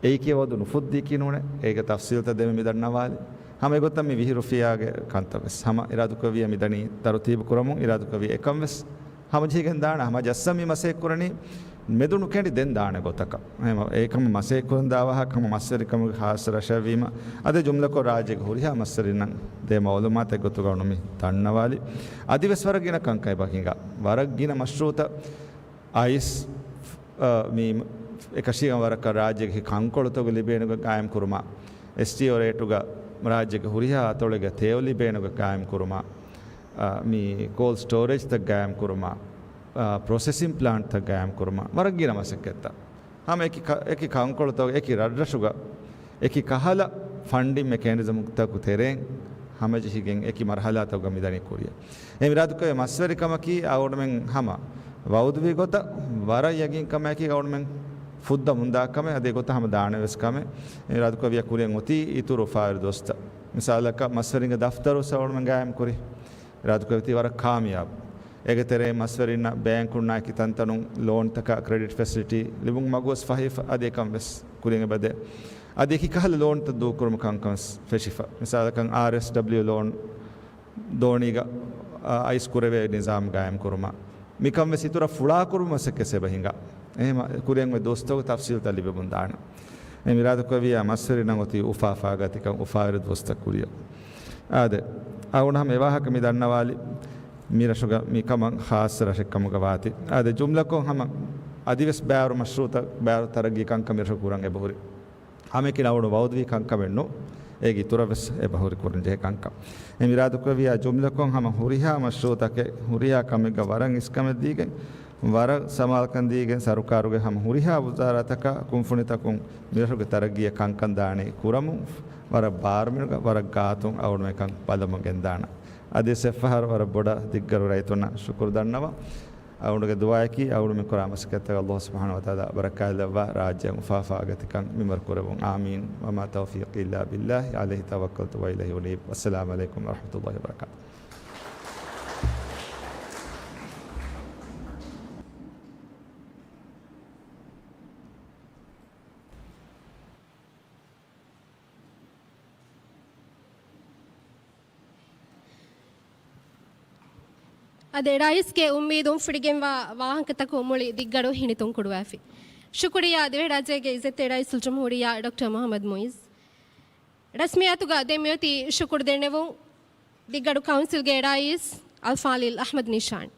އެއީކީ ވައުދު ނުފުއްދީކީ ނޫނޭ. އޭގެ ތަފްސީލްތައް ދެމި މި ދަންނަވާލި. ހަމަ އެގޮތަށް މި ވިހި ރުފިޔާގެ ކަންތައް ވެސް ހަމަ އިރާދުކުރެއްވިއްޔާ މިދަނީ ތަރުތީބު ކުރަމުން. އިރާދުކުރެއްވިއްޔާ އެކަން ވެސް ހަމަޖެހިގެން ދާނެ. ހަމަ ޖައްސަން މި މަސައްކަތް ކުރަނީ މެދު ނުކެނޑި ދެން ދާނެ ގޮތަކަށް. އެހެން އެކަމަށް މަސައްކަތް ކުރަން ދާ ވާހަކަ ހަމަ މަސްވެރިކަމުގެ ހާއްސަ ރަށެއް ވީމަ، އަދި ޖުމްލަކޮށް ރާއްޖޭގެ ހުރިހާ މަސްވެރިންނަށް ދޭ މައުލޫމާތެއް ގޮތުގަ ނު މި ދަންނަވާލި. އަދި ވެސް ވަރަށް ގިނަ ކަންކަން އެބަ ހިނގާ. ވަރަށް ގިނަ މަޝްރޫއުތައް އައިސް، އަ، މި އެކަށީގެން ވަރަކަށް ރާއްޖޭގެ ކަންކޮޅުތަކުގެ ލިބޭނެ ގޮތް ގާއިމް ކުރުމާ، އެސްޓީއޯ ރޭޓުގަ ރާއްޖޭގެ ހުރިހާ އަތޮޅެއްގަ ތެޔޮ ލިބޭނެ ގޮތް ގާއިމް ކުރުމާ، އަ، މި ކޯލްޑް ސްޓޯރޭޖްތައް ގާއިމް ކުރުމާ، އަ، ޕްރޮސެސިން ޕްލާންޓްތައް ގާއިމް ކުރުމާ، ވަރަށް ގިނަ މަސައްކަތްތައް. ހަމަ އެކި ކަ-، އެކި ކަންކޮޅުތައް، އެކި ރަށްރަށުގަ، އެކި ކަހަލަ ފަންޑިން މެކޭނިޒަމްތަކު ތެރެއިން ހަމަޖެހިގެން އެކި މަރުހަލާތަކުގަ މިދަނީ ކުރިއަށް. އެ އިރާދުކުރެއްވި މަސްވެރިކަމަކީ އަޅުގަނޑުމެން ހަމަ ވައުދުވި ގޮތަށް ވަރަށް ޔަގީންކަމާއެކީ އަޅުގަނޑުމެން ފުއްދަމުންދާ ކަމެއް. އަދި އެގޮތަށް ހަމަ ދާނެ ވެސް ކަމެއް. އިރާދުކުރެއްވިއްޔާ ކުރިއަށް އޮތީ އިތުރު އުފާވެރި ދުވަސްތައް. މިސާލަކަށް މަސްވެރިންގެ ދަފްތަރު ވެސް އަޅުގަނޑުމެން ގާއިމް ކުރި. އިރާދުކުރެއްވިއްޔާ ވަރަށް ކާމިޔާބު. އޭގެ ތެރެއިން މަސްވެރިންނަށް ބޭންކުންނާއެކީ ތަންތަނުން ލޯންތަކާ ކްރެޑިޓް ފެސިލިޓީ ލިބުން މަގުވެސް ފަހިފަ، އަދި އެކަން ވެސް ކުރިއަށް އެބަދޭ. އަދި އެކި ކަހަލަ ލޯންތައް ދޫކުރުމަށް ކަންކަން ވެސް ފެށިފަ. މިސާލަކަށް އާރްއެސްޑަބްލިއު ލޯން ދޯނީގަ، އަ، އައިސް ކުރެވޭ ނިޒާމް ގާއިމް ކުރުމަށް. މިކަން ވެސް އިތުރަށް ފުޅާކުރުމަށް އެބަ ހިނގާ. އެހެން ކުރިއަށް އޮތް ދުވަސްތަކުގެ ތަފްސީލްތައް ލިބެމުން ދާނެ. އެ އިރާދަކުރެއްވިއްޔާ މަސްވެރިންނަށް އޮތީ އުފާ އުފާގަތިކަން، އުފާވެރި ދުވަސްތައް ކުރިއަށް. އާދެ، އަޅުގަނޑު ހަމަ އެވާހަކަ މި ދަންނަވާލި، މި ރަށުގަ މި ކަމަށް ޚާއްޞަ ރަށެއް ކަމުގަ ވާތީ. އާދެ، ޖުމްލަކޮށް ހަމަ އަދިވެސް ބައިވަރު މަޝްރޫއުތައް، ބައިވަރު ތަރައްގީ ކަންކަން މި ރަށު ކުރަން އެބަހުރި. ހަމައެކަނި އަޅުގަނޑު ވައުދުވި ކަންކަމެއް ނޫން. އޭގެ އިތުރަށް ވެސް އެބަހުރި ކުރަން ޖެހޭ ކަންކަން. އެ އިރާދަކުރެއްވިއްޔާ ޖުމްލަކޮށް ހަމަ ހުރިހާ މަޝްރޫއުތަކެއް، ހުރިހާ ކަމެއްގަ ވަރަށް އިސްކަމެއް ދީގެން، ވަރަށް ސަމާލުކަން ދީގެން ސަރުކާރުގެ ހަމަ ހުރިހާ ވުޒާރާތަކާ ކުންފުނިތަކުން މިރަށުގެ ތަރައްގީއަށް ކަންކަން ދާނީ ކުރަމުން، ވަރަށް ބާރުމިނުގަ ވަރަށް ގާތުން އަޅުގަނޑުމެން ކަން ބަލަމުން ގެންދާނަން. އަދިވެސް އެއްފަހަރު ވަރަށް ބޮޑަށް ދިއްގަރު ރައްޔިތުންނަށް ޝުކުރު ދަންނަވަން. އަޅުގަނޑުގެ ދުޢާއަކީ އަޅުގަނޑުމެން ކުރާ މަސައްކަތްތަކަށް ﷲ ސުބްޙާނަހޫ ވަތަޢާލާ ބަރަކާތްލައްވާ ރާއްޖެއަށް އުފާ އުފާގަތިކަން މިންވަރު ކުރެއްވުން. އާމީން. وما توفيقي إلا بالله عليه توكلت وإليه أنيب. والسلام عليكم ورحمة الله وبركاته. އަދި ރައީސްގެ އުއްމީދުން ފުރިގެންވާ ވާހަކަތަކުން މުޅި ދިއްގަރު ހިނިތުން ކުރުވާފި. ޝުކުރިއްޔާ ދިވެހިރާއްޖޭގެ އިއްޒަތްތެރި ރައީސުލްޖުމްހޫރިއްޔާ ޑޮކްޓަރ މުޙައްމަދު މުޢިއްޒު. ރަސްމިއްޔާތުގަ ދެން މިއޮތީ ޝުކުރު ދެންނެވުން ދިއްގަރު ކައުންސިލްގެ ރައީސް އަލްފާޟިލް އަޙްމަދު ނިޝާން.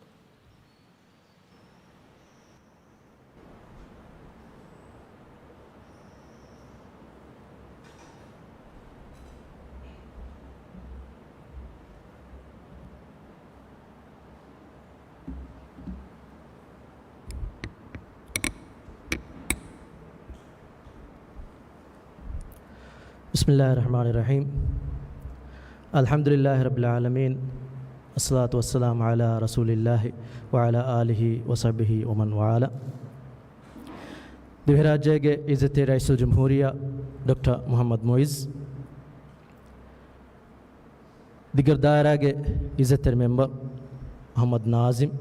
بسم الله الرحمن الرحيم. الحمد لله رب العالمين. الصلاة والسلام على رسول الله وعلى آله وصحبه ومن والاه. ދިވެހިރާއްޖޭގެ އިއްޒަތްތެރި ރައީސުލްޖުމްހޫރިއްޔާ ޑޮކްޓަރ މުޙައްމަދު މުޢިއްޒު، ދިއްގަރު ދާއިރާގެ އިއްޒަތްތެރި މެމްބަރު މުޙައްމަދު ނާޒިމް،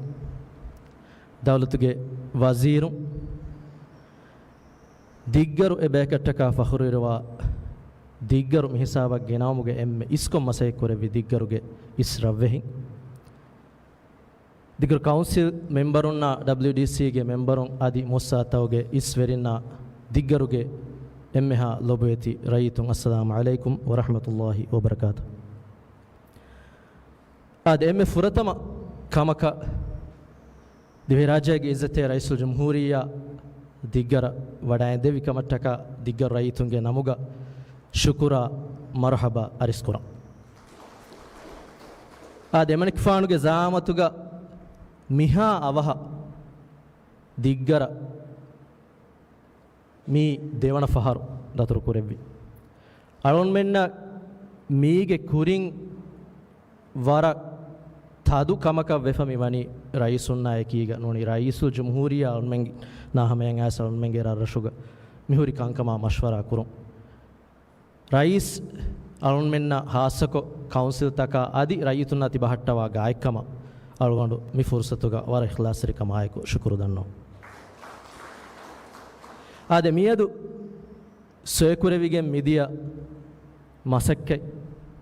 ދައުލަތުގެ ވަޒީރުން، ދިއްގަރު އެ ބަޔަކަށްޓަކާ ފަޚުރުވެރިވާ، ދިއްގަރު މިހިސާބަށް ގެނައުމުގެ އެންމެ އިސްކޮށް މަސައްކަތް ކުރެއްވި ދިއްގަރުގެ އިސް ރަށްވެހިން، ދިގުރު ކައުންސިލް މެމްބަރުންނާ، ޑަބްލިޔުޑީސީގެ މެމްބަރުން އަދި މުއައްސަސާތަކުގެ އިސްވެރިންނާ ދިއްގަރުގެ އެންމެހާ ލޮބުވެތި ރައްޔިތުން، އައްސަލާމު ޢަލައިކުމް ވަރަޙްމަތުﷲި ވަބަރަކާތު. އާދެ، އެންމެ ފުރަތަމަ ކަމަކަށް ދިވެހިރާއްޖޭގެ އިއްޒަތްތެރި ރައީސުލްޖުމްހޫރިއްޔާ ދިއްގަރަށް ވަޑައިންދެވި ކަމަށްޓަކާ ދިއްގަރު ރައްޔިތުންގެ ނަމުގަ ޝުކުރާ މަރުޙަބާ އަރިސްކުރަން. އާދެ، އެމަނިކުފާނުގެ ޒަޢާމަތުގަ މިހާ އަވަހަށް ދިއްގަރަށް މީ ދެވަނަ ފަހަރު ދަތުރު ކުރެއްވި. އަޅުގަނޑުމެންނަށް މީގެ ކުރިން ވަރަށް ތަދު ކަމަކަށް ވެފަ މި ވަނީ ރައީސުންނާ އެކީގަ ނޫނީ ރައީސުލް ޖުމްހޫރިއްޔާ އަޅުމެންނާ ހަމަޔަށް އައިސް އަޅުމެންގެ ރަށްރަށުގަ މިހުރި ކަންކަމާ މަޝްވަރާ ކުރުން. ރައީސް އަޅުންމެންނަށް ހާއްސަކޮށް ކައުންސިލްތަކާ އަދި ރައްޔިތުންނާ ތި ބަހައްޓަވާ ގާތްކަމަށް އަޅުގަނޑު މި ފުރުސަތުގަ ވަރަށް އިޚްލާޞްތެރިކަމާއެކު ޝުކުރު ދަންނަވަން. އާދެ، މިއަދު ސޮއެކުރެވިގެން މިދިޔަ މަސައްކަތް،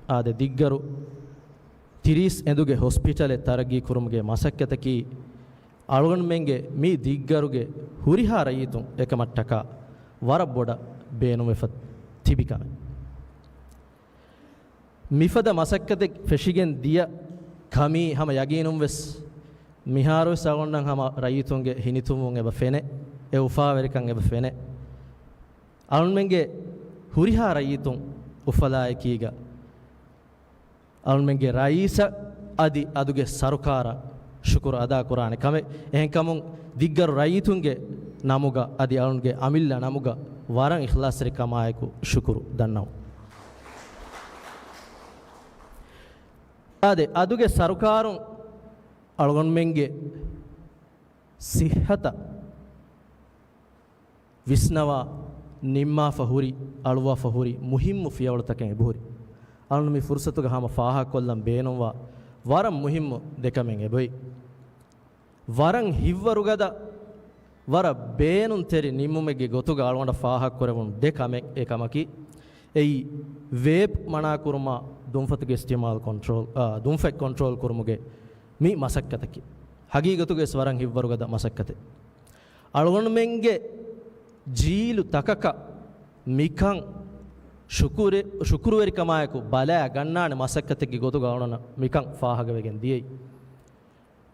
އާދެ، ދިއްގަރު ތިރީސް އެނދުގެ ހޮސްޕިޓަލެއް ތަރައްގީ ކުރުމުގެ މަސައްކަތަކީ، އަޅުގަނޑުމެންގެ މި ދިއްގަރުގެ ހުރިހާ ރައްޔިތުން އެކަމަށްޓަކާ ވަރަށް ބޮޑަށް ބޭނުންވެފަ ތިބި ކަމެއް. މިފަދަ މަސައްކަތެއް ފެށިގެން ދިޔަ ކަމީ ހަމަ ޔަގީނުންވެސް މިހާރުވެސް އަޅުގަނޑަށް ހަމަ ރައްޔިތުންގެ ހިނިތުންވުން އެބަ ފެނޭ، އެ އުފާވެރިކަން އެބަ ފެނޭ. އަޅުންމެންގެ ހުރިހާ ރައްޔިތުން އުފަލާއެކީގަ އަޅުންމެންގެ ރައީސަށް އަދި އަދުގެ ސަރުކާރަށް ޝުކުރު އަދާކުރާނެ ކަމެއް. އެހެންކަމުން ދިއްގަރު ރައްޔިތުންގެ ނަމުގަ އަދި އަޅުންގެ އަމިއްލަ ނަމުގަ ވަރަށް އިޚްލާޞްތެރިކަމާއެކު ޝުކުރު ދަންނަވަން. އާދެ، އަދުގެ ސަރުކާރުން އަޅުގަނޑުމެންގެ ސިއްހަތަށް ވިސްނަވާ، ނިންމާފަ ހުރި، އަޅުވާފަ ހުރި މުހިއްމު ފިޔަވަޅުތަކެއް އެބަހުރި. އަޅުން މި ފުރުސަތުގަ ހަމަ ފާހަގަކޮށްލަން ބޭނުންވާ ވަރަށް މުހިއްމު ދެ ކަމެއް އެބައޮތް. ވަރަށް ހިތްވަރުގަދަ، ވަރަށް ބޭނުންތެރި ނިންމުމެއްގެ ގޮތުގަ އަޅުގަނޑަށް ފާހަގަކުރެވުނު ދެ ކަމެއް. އެއް ކަމަކީ، އެއީ ވޭޕް މަނާކުރުމާ ދުންފަތުގެ އިސްތިޢުމާލު ކޮންޓްރޯލް، އާ، ދުންފަތް ކޮންޓްރޯލް ކުރުމުގެ މި މަސައްކަތަކީ. ހަގީގަތުގަވެސް ވަރަށް ހިތްވަރުގަދަ މަސައްކަތެއް. އަޅުގަނޑުމެންގެ ޖީލު ތަކަކަށް މިކަން ޝުކުރެ-، ޝުކުރުވެރިކަމާއެކު ބަލާ ގަންނާނެ މަސައްކަތެއްގެ ގޮތުގަ އަޅުގަނޑަށް މިކަން ފާހަގަވެގެން ދިޔައީ.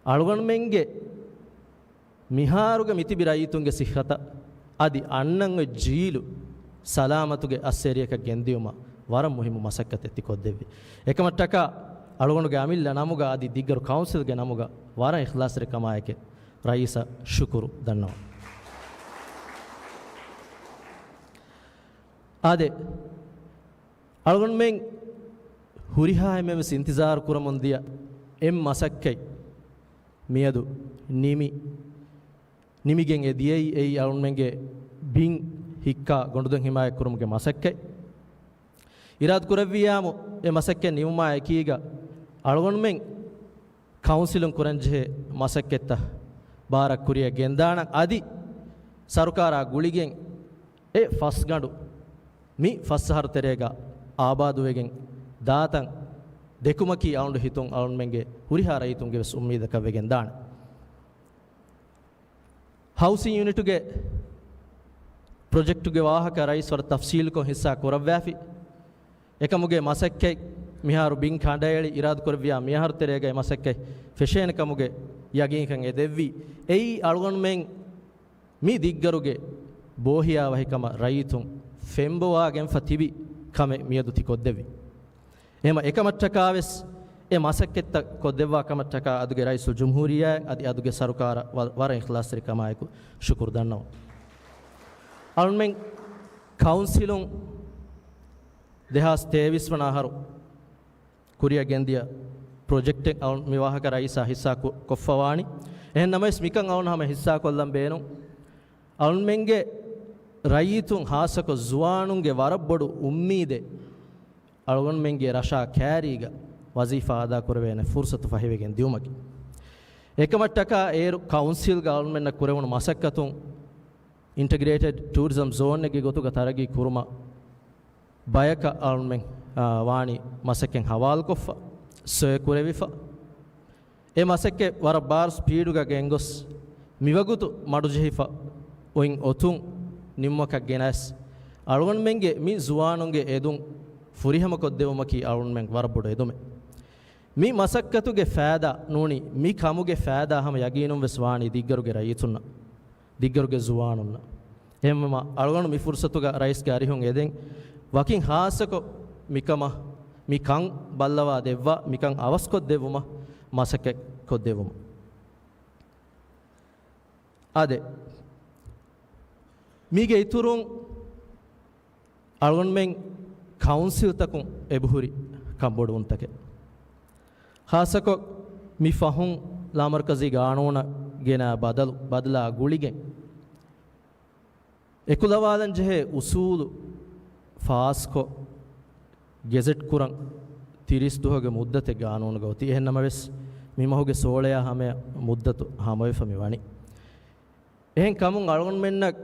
އަޅުގަނޑުމެންގެ މިހާރުގެ މިތިބި ރައްޔިތުންގެ ސިއްހަތަށް އަދި އަންނަން އޮތް ޖީލު ސަލާމަތުގެ އައްސޭރިއަކަށް ގެންދިޔުމަށް ވަރަށް މުހިއްމު މަސައްކަތެއް ތި ކޮށްދެއްވި. އެކަމަށްޓަކާ އަޅުގަނޑުގެ އަމިއްލަ ނަމުގަ އަދި ދިއްގަރު ކައުންސިލްގެ ނަމުގަ ވަރަށް އިޚްލާޞްތެރިކަމާއެކެ ރައީސަށް ޝުކުރު ދަންނަވަން. އާދެ، އަޅުގަނޑުމެން ހުރިހާ އެންމެންވެސް އިންތިޒާރު ކުރަމުން ދިޔަ އެއް މަސައްކަތް މިއަދު ނިމި، ނިމިގެން އެ ދިޔައީ. އެއީ އަޅުންމެންގެ ބިން ހިއްކާ ގޮނޑުދޮށް ހިމާޔަތްކުރުމުގެ މަސައްކަތް. އިރާދަކުރެއްވިއްޔާމު އެ މަސައްކަތް ނިމުމާ އެކީގަ އަޅުގަނޑުމެން ކައުންސިލުން ކުރަންޖެހޭ މަސައްކަތްތައް ބާރަށް ކުރިއަށް ގެންދާނަން. އަދި ސަރުކާރާ ގުޅިގެން އެ ފަސްގަނޑު މި ފަސް އަހަރު ތެރޭގަ އާބާދުވެގެން ދާތަން ދެކުމަކީ އަޅުގަނޑު ހިތުން އަޅުންމެންގެ ހުރިހާ ރައްޔިތުންގެ ވެސް އުއްމީދަކަށް ވެގެން ދާނެ. ހައުސިން ޔުނިޓުގެ ޕްރޮޖެކްޓުގެ ވާހަކަ ރައީސް ވަރަށް ތަފްސީލުކޮށް ހިއްސާ ކުރައްވާފި. އެކަމުގެ މަސައްކަތް މިހާރު ބިން ކަނޑައެޅި އިރާދަކުރެއްވިޔާ މިއަހަރު ތެރޭގައި މަސައްކަތް ފެށޭނެ ކަމުގެ ޔަގީންކަން އެ ދެއްވީ. އެއީ އަޅުގަނޑުމެން މި ދިއްގަރުގެ ބޯހިޔާވަހިކަމަށް ރައްޔިތުން ފެންބޮވާގެންފަ ތިބި ކަމެއް މިއަދު ތި ކޮށްދެއްވީ. އެހެމަ އެކަމަށްޓަކާވެސް އެ މަސައްކަތްތައް ކޮށްދެއްވާ ކަމަށްޓަކާ އަދުގެ ރައީސުލް ޖުމްހޫރިއްޔާއަށް އަދި އަދުގެ ސަރުކާރަށް ވަ-، ވަރަށް އިޚްލާޞްތެރިކަމާއެކު ޝުކުރު ދަންނަވަން. އަޅުންމެން ކައުންސިލުން ދެހާސް ތޭވީސް ވަނަ އަހަރު ކުރިއަށް ގެންދިޔަ ޕްރޮޖެކްޓެއް އަޅުން މި ވާހަކަ ރައީސާ ހިއްސާ ކު-، ކޮށްފަވާނީ. އެހެން ނަމަވެސް މިކަން އަޅުން ހަމަ ހިއްސާކޮށްލަން ބޭނުން. އަޅުންމެންގެ ރައްޔިތުން ހާއްސަކޮށް ޒުވާނުންގެ ވަރަށް ބޮޑު އުއްމީދެއް އަޅުގަނޑުމެންގެ ރަށާ ކައިރީގަ ވަޒީފާ އަދާކުރެވޭނެ ފުރުސަތު ފަހިވެގެން ދިއުމަކީ. އެކަމަށްޓަކާ އޭރު ކައުންސިލްގަ އަޅުންމެންނަށް ކުރެވުނު މަސައްކަތުން އިންޓަގްރޭޓެޑް ޓޫރިޒަމް ޒޯނެއްގެ ގޮތުގަ ތަރައްގީ ކުރުމަށް ބަޔަކަށް އަޅުމެން، އާ، ވާނީ މަސައްކަތް ހަވާލުކޮށްފަ، ސޮއެ ކުރެވިފަ. އެ މަސައްކަތް ވަރަށް ބާރު ސްޕީޑުގަ ގެންގޮސް، މިވަގުތު މަޑުޖެހިފަ އޮތް އޮތުން ނިންމުމަކަށް ގެނައިސް، އަޅުގަނޑުމެންގެ މި ޒުވާނުންގެ އެދުން ފުރިހަމަކޮށްދެވުމަކީ އަޅުގަނޑުމެން ވަރަށް ބޮޑު އެދުމެއް. މި މަސައްކަތުގެ ފައިދާ ނޫނީ، މި ކަމުގެ ފައިދާ ހަމަ ޔަގީނުން ވެސް ވާނީ ދިއްގަރުގެ ރައްޔިތުންނަށް. ދިއްގަރުގެ ޒުވާނުންނަށް. އެހެންވީމަ، އަޅުގަނޑު މި ފުރުސަތުގަ ރައީސްގެ އަރިހުން އެދެން، ވަކިން ހާއްސަކޮށް މިކަމަށް، މިކަން ބައްލަވާ ދެއްވާ، މިކަން އަވަސްކޮށްދެއްވުމަށް މަސައްކަތް ކޮށްދެއްވުމަށް. އާދެ، މީގެ އިތުރުން އަޅުގަނޑުމެން ކައުންސިލްތަކުން އެބަހުރި ކަންބޮޑުވުންތަކެއް. ޚާއްޞަކޮށް މި ފަހުން ލާމަރުކަޒީ ގާނޫނަށް ގެނައި ބަދަލު، ބަދަލާ ގުޅިގެން، އެކުލަވާލަން ޖެހޭ އުސޫލު ފާސްކޮށް، ގެޒެޓް ކުރަން ތިރީސް ދުވަހުގެ މުއްދަތެއް ގާނޫނުގަ އޮތީ. އެހެން ނަމަވެސް، މި މަހުގެ ސޯޅައާ ހަމަޔަށް މުއްދަތު ހަމަވެފަ މި ވަނީ. އެހެން ކަމުން އަޅުގަނޑުމެންނަށް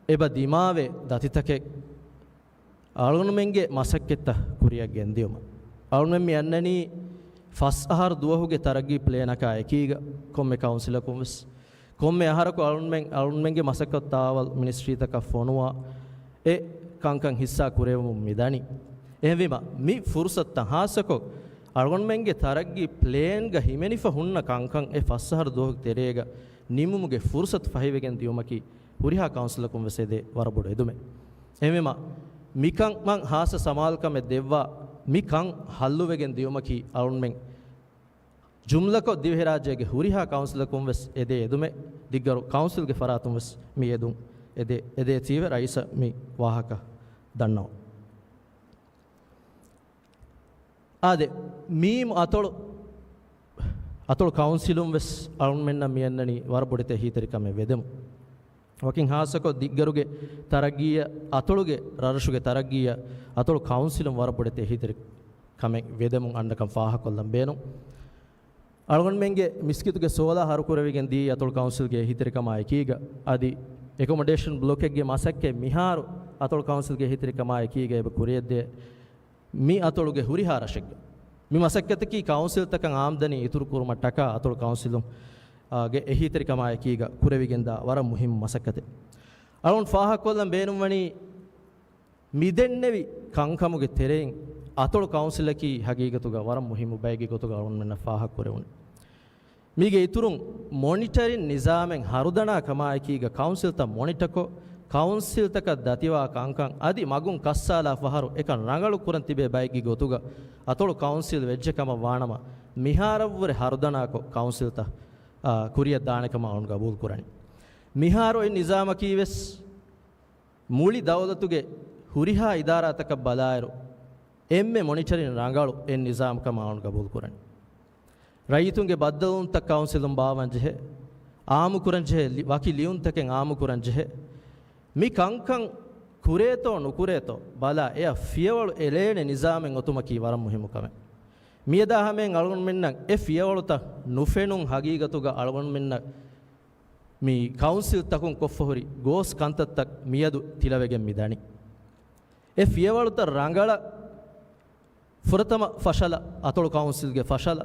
އެބަ ދިމާވޭ ދަތިތަކެއް އަޅުގަނޑުމެންގެ މަސައްކަތްތައް ކުރިއަށް ގެންދިޔުމަށް. އަޅުގަނޑުމެން މި އަންނަނީ ފަސް އަހަރު ދުވަހުގެ ތަރައްގީ ޕްލޭނަކާ އެކީގަ، ކޮންމެ ކައުންސިލަކުން ވެސް. ކޮންމެ އަހަރަކު އަޅުގަނޑުމެން، އަޅުގަނޑުމެންގެ މަސައްކަތު ތާވަލް މިނިސްޓްރީތަކަށް ފޮނުވާ، އެ ކަންކަން ހިއްސާ ކުރެވެމުން މި ދަނީ. އެހެންވީމަ، މި ފުރުސަތުތައް ޚާއްޞަކޮށް އަޅުގަނޑުމެންގެ ތަރައްގީ ޕްލޭންގަ ހިމެނިފަ ހުންނަ ކަންކަން އެ ފަސް އަހަރު ދުވަހުގެ ތެރޭގަ ނިމުމުގެ ފުރުސަތު ފަހިވެގެން ދިޔުމަކީ ހުރިހާ ކައުންސިލަކުން ވެސް އެދޭ ވަރަށް ބޮޑު އެދުމެއް. އެހެންވީމަ، މިކަން މަން ޚާއްޞަ ސަމާލުކަމެއް ދެއްވާ، މި ކަން ހައްލުވެގެން ދިޔުމަކީ އަޅުންމެން ޖުމްލަކޮށް ދިވެހިރާއްޖޭގެ ހުރިހާ ކައުންސިލަކުން ވެސް އެދޭ އެދުމެއް، ދިއްގަރު ކައުންސިލްގެ ފަރާތުން ވެސް މި އެދުން އެދޭ، އެދޭތީވެ ރައީސަށް މި ވާހަކަ ދަންނަވަން. އާދެ، މީމު އަތޮޅު، އަތޮޅު ކައުންސިލުން ވެސް އަޅުންމެންނަށް މިއަންނަނީ ވަރަށް ބޮޑެތި އެހީތެރިކަމެއް ވެދެމުން. ވަކިން ޚާއްޞަކޮށް ދިއްގަރުގެ ތަރައްގީއަށް، އަތޮޅުގެ ރަށްރަށުގެ ތަރައްގީއަށް އަތޮޅު ކައުންސިލުން ވަރަށް ބޮޑެތި އެހީތެރިކަމެއް ވެދެމުން އަންނަކަން ފާހަގަކޮށްލަން ބޭނުން. އަޅުގަނޑުމެންގެ މިސްކިތުގެ ސޯލާ ހަރުކުރެވިގެން ދިޔައީ އަތޮޅު ކައުންސިލްގެ އެހީތެރިކަމާ އެކީގަ. އަދި އެކޮމޮޑޭޝަން ބްލޮކެއްގެ މަސައްކަތް މިހާރު އަތޮޅު ކައުންސިލްގެ އެހީތެރިކަމާ އެކީގަ އެބަ ކުރިއަށްދޭ މި އަތޮޅުގެ ހުރިހާ ރަށެއްގަ. މި މަސައްކަތަކީ ކައުންސިލްތަކަށް އާމްދަނީ އިތުރުކުރުމަށްޓަކާ އަތޮޅު ކައުންސިލުން، އާ، ގެ އެހީތެރިކަމާ އެކީގަ ކުރެވިގެންދާ ވަރަށް މުހިއްމު މަސައްކަތެއް. އަޅުން ފާހަގަކޮށްލަން ބޭނުންވަނީ، މިދެންނެވި ކަންކަމުގެ ތެރެއިން އަތޮޅު ކައުންސިލަކީ ހަގީގަތުގަ ވަރަށް މުހިއްމު ބައެއްގެ ގޮތުގަ އަޅުންމެންނަށް ފާހަގަކުރެވުނު. މީގެ އިތުރުން މޮނިޓަރިން ނިޒާމެއް ހަރުދަނާ ކަމާއެކީގަ ކައުންސިލްތައް މޮނިޓަކޮށް، ކައުންސިލްތަކަށް ދަތިވާ ކަންކަން އަދި މަގުން ކައްސާލާ ފަހަރު އެކަން ރަނގަޅު ކުރަން ތިބޭ ބައެއްގެ ގޮތުގަ އަތޮޅު ކައުންސިލް ވެއްޖެ ކަމަށް ވާނަމަ، މިހާރަށްވުރެ ހަރުދަނާކޮށް ކައުންސިލްތައް، އާ، ކުރިއަށް ދާނެ ކަމަށް އަޅުން ގަބޫލު ކުރަނީ. މިހާރު އޮތް ނިޒާމަކީ ވެސް މުޅި ދައުލަތުގެ ހުރިހާ އިދާރާތަކަށް ބަލާއިރު، އެންމެ މޮނިޓަރިން ރަނގަޅު އެއް ނިޒާމް ކަމަށް އަޅުން ގަބޫލު ކުރަނީ. ރައްޔިތުންގެ ބައްދަލުވުންތައް ކައުންސިލުން ބާއްވަން ޖެހޭ، އާއްމު ކުރަން ޖެހޭ، ލި-، ވަކި ލިޔުންތަކެއް އާއްމު ކުރަން ޖެހޭ. މި ކަންކަން ކުރޭތޯ ނުކުރޭތޯ ބަލާ، އެއަށް ފިޔަވަޅު އެޅޭނެ ނިޒާމެއް އޮތުމަކީ ވަރަށް މުހިއްމު ކަމެއް. މިއަދާ ހަމައިން އަޅުގަނޑުމެންނަށް އެ ފިޔަވަޅުތައް ނުފެނުން ހަގީގަތުގަ އަޅުގަނޑުމެންނަށް މި ކައުންސިލްތަކުން ކޮށްފަ ހުރި ގޯސް ކަންތައްތައް މިއަދު ތިލަވެގެން މި ދަނީ. އެ ފިޔަވަޅުތައް ރަނގަޅަށް ފުރަތަމަ ފަށަލަ، އަތޮޅު ކައުންސިލްގެ ފަށަލަ،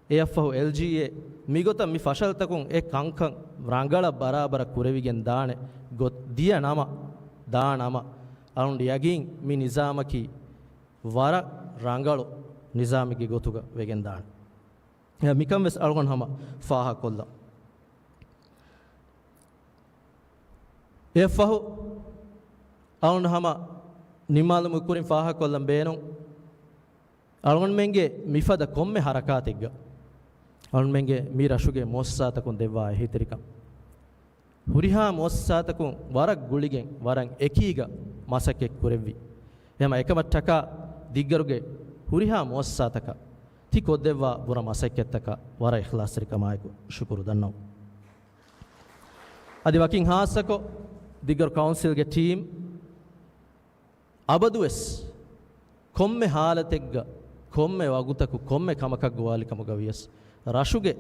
އެއަށްފަހު އެލްޖީއޭ، މިގޮތަށް މި ފަށަލަތަކުން އެ ކަންކަން ރަނގަޅަށް ބަރާބަރަށް ކުރެވިގެން ދާނެ ގޮތް ދިޔަ ނަމަ، ދާ ނަމަ، އަޅުން ޔަގީން މި ނިޒާމަކީ ވަރަށް ރަނގަޅު ނިޒާމެއްގެ ގޮތުގަ ވެގެން ދާނެ. އެ މިކަން ވެސް އަޅުގަނޑު ހަމަ ފާހަގަކޮށްލަން. އެއަށްފަހު އަޅުން ހަމަ ނިންމާލުމުގެ ކުރިން ފާހަގަކޮށްލަން ބޭނުން، އަޅުގަނޑުމެންގެ މިފަދަ ކޮންމެ ހަރަކާތެއްގަ އަޅުންމެންގެ މި ރަށުގެ މުއައްސަސާތަކުން ދެއްވާ އެހީތެރިކަން، ހުރިހާ މުއައްސަސާތަކުން ވަރަށް ގުޅިގެން ވަރަށް އެކީގަ މަސައްކަތް ކުރެއްވި. އެހެމަ އެކަމަށްޓަކާ ދިއްގަރުގެ ހުރިހާ މުއައްސަސާތަކަށް ތި ކޮށްދެއްވާ ބުރަ މަސައްކަތްތަކަށް ވަރަށް އިޚްލާޞްތެރިކަމާއެކު ޝުކުރު ދަންނަވަން. އަދި ވަކިން ހާއްސަކޮށް ދިއްގަރު ކައުންސިލްގެ ޓީމް އަބަދުވެސް ކޮންމެ ހާލަތެއްގަ، ކޮންމެ ވަގުތަކު، ކޮންމެ ކަމަކަށް ގޮވާލި ކަމުގަ ވިޔަސް، ރަށުގެ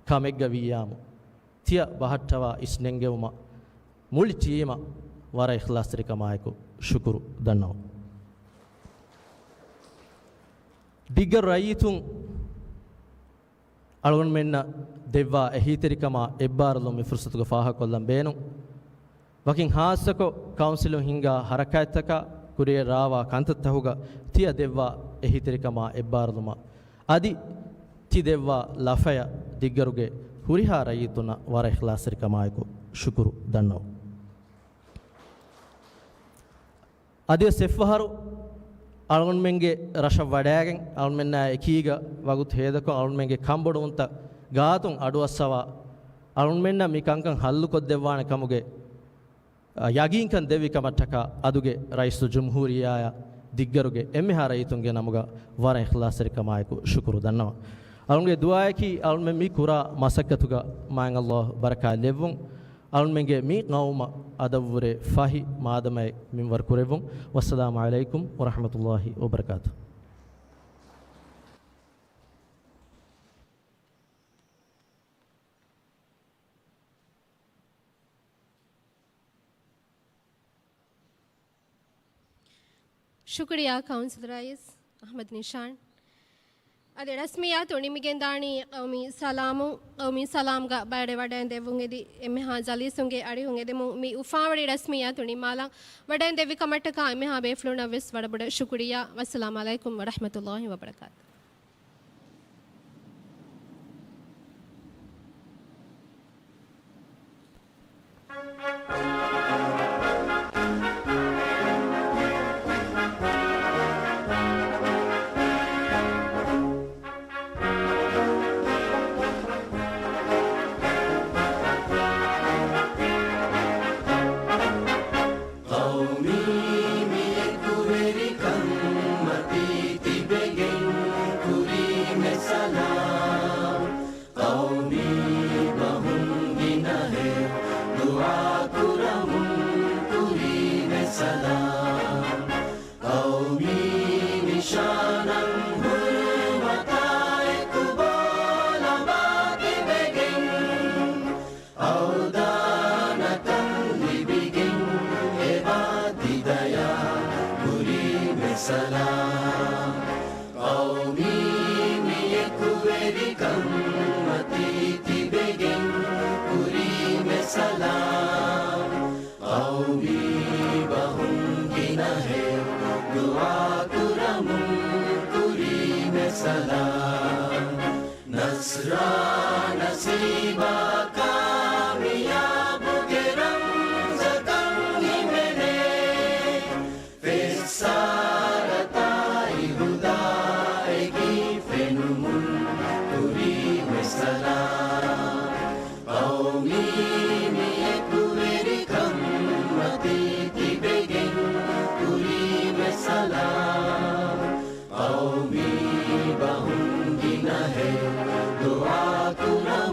ކަމެއްގަ ވިއްޔާމު، ތިޔަ ބަހައްޓަވާ އިސްނެންގެވުމަށް މުޅި ޓީމަށް ވަރަށް އިޚްލާޞްތެރިކަމާއެކު ޝުކުރު ދަންނަވަން. ދިއްގަރު ރައްޔިތުން އަޅުގަނޑުމެންނަށް ދެއްވާ އެހީތެރިކަމާ އެއްބާރުލުން މި ފުރުސަތުގަ ފާހަގަކޮށްލަން ބޭނުން. ވަކިން ހާއްސަކޮށް، ކައުންސިލުން ހިންގާ ހަރަކާތްތަކާ ކުރިއަށް ރާވާ ކަންތައްތަހުގަ ތިޔަ ދެއްވާ އެހީތެރިކަމާ އެއްބާރުލުމަށް އަދި ތި ދެއްވާ ލަފަޔަށް ދިއްގަރުގެ ހުރިހާ ރައްޔިތުންނަށް ވަރަށް އިޚްލާޞްތެރިކަމާއެކު ޝުކުރު ދަންނަވަން. އަދިވެސް އެއްފަހަރު އަޅުގަނޑުމެންގެ ރަށަށް ވަޑައިގެން، އަޅުގަނޑުމެންނާ އެކީގަ ވަގުތު ހޭދަކޮށް، އަޅުގަނޑުމެންގެ ކަންބޮޑުވުންތައް ގާތުން އަޑުއައްސަވާ، އަޅުގަނޑުމެންނަށް މި ކަންކަން ހައްލުކޮށްދެއްވާނެ ކަމުގެ، އަ، ޔަގީންކަން ދެއްވި ކަމަށްޓަކާ އަދުގެ ރައީސުލްޖުމްހޫރިއްޔާއަށް ދިއްގަރުގެ އެންމެހާ ރައްޔިތުންގެ ނަމުގަ ވަރަށް އިޚްލާޞްތެރިކަމާއެކު ޝުކުރު ދަންނަވަން. އަޅުންގެ ދުޢާއަކީ އަޅުމެން މި ކުރާ މަސައްކަތުގަ މާތް ﷲ ބަރަކާތް ލެއްވުން. އަޅުމެންގެ މި ޤައުމަށް އަދަށްވުރެ ފަހި މާދަމައެއް މިންވަރު ކުރެއްވުން. ވައްސަލާމު ޢަލައިކުމް ވަރަޙްމަތުﷲި ވަބަރަކާތުހު. ޝުކުރިއްޔާ ކައުންސިލް ރައީސް އަޙްމަދު ނިޝާން. އަދި ރަސްމިއްޔާތު ނިމިގެންދާނީ ޤައުމީ ސަލާމުން. ޤައުމީ ސަލާމްގަ ބައިވެރިވެވަޑައިން ދެއްވުން އެދި އެންމެހާ ޖަލީސުންގެ އަރިހުން އެދެމުން މި އުފާވެރި ރަސްމިއްޔާތު ނިންމާލަން ވަޑައިން ދެއްވި ކަމަށްޓަކާ އެންމެހާ ބޭފުޅުންނަށް ވެސް ވަރަށް ބޮޑަށް ޝުކުރިއްޔާ. ވައްސަލާމު ޢަލައިކުމް ވަރަޙްމަތުﷲި ވަބަރަކާތުހު. ޤައުމީ މި އެކުވެރިކަން މަތީ ތިބެގެން ކުރީމެ ސަލާމް. ޤައުމީ ބަހުން ގިނަހެޔޮ ދުޢާ ކުރަމުން ކުރީމެ ސަލާމް. ޤައުމީ ނިޝާނަށް ހުރުމަތާއެކު ބޯލަނބާ ތިބެގެން، އަވްދާނަކަން ލިބިގެން އެބާ ތި ދަޔާ ކުރީމެ ސަލާމް. ޤައުމީ މި އެކުވެރިކަން މަތީ ތިބެގެން ކުރީމެ ސަލާމް. ޤައުމީ ބަހުން ގިނަހެޔޮ ދުޢާ ކުރަމުން ކުރީމެ ސަލާމް. ނަޞްރާ ނަސީބާ ކާމިޔާބުގެ ރަމްޒަކަށް ހިމެނޭ. ފެއްސާރަތާއި ހުދާއެކީ ފެނުމުން ކުރީމެ ސަލާމް. ޤައުމީ މި އެކުވެރިކަން މަތީ ތިބެގެން ކުރީމެ ސަލާމް. ޤައުމީ ބަހުން ގިނަހެޔޮ ދުޢާ ކުރަމުން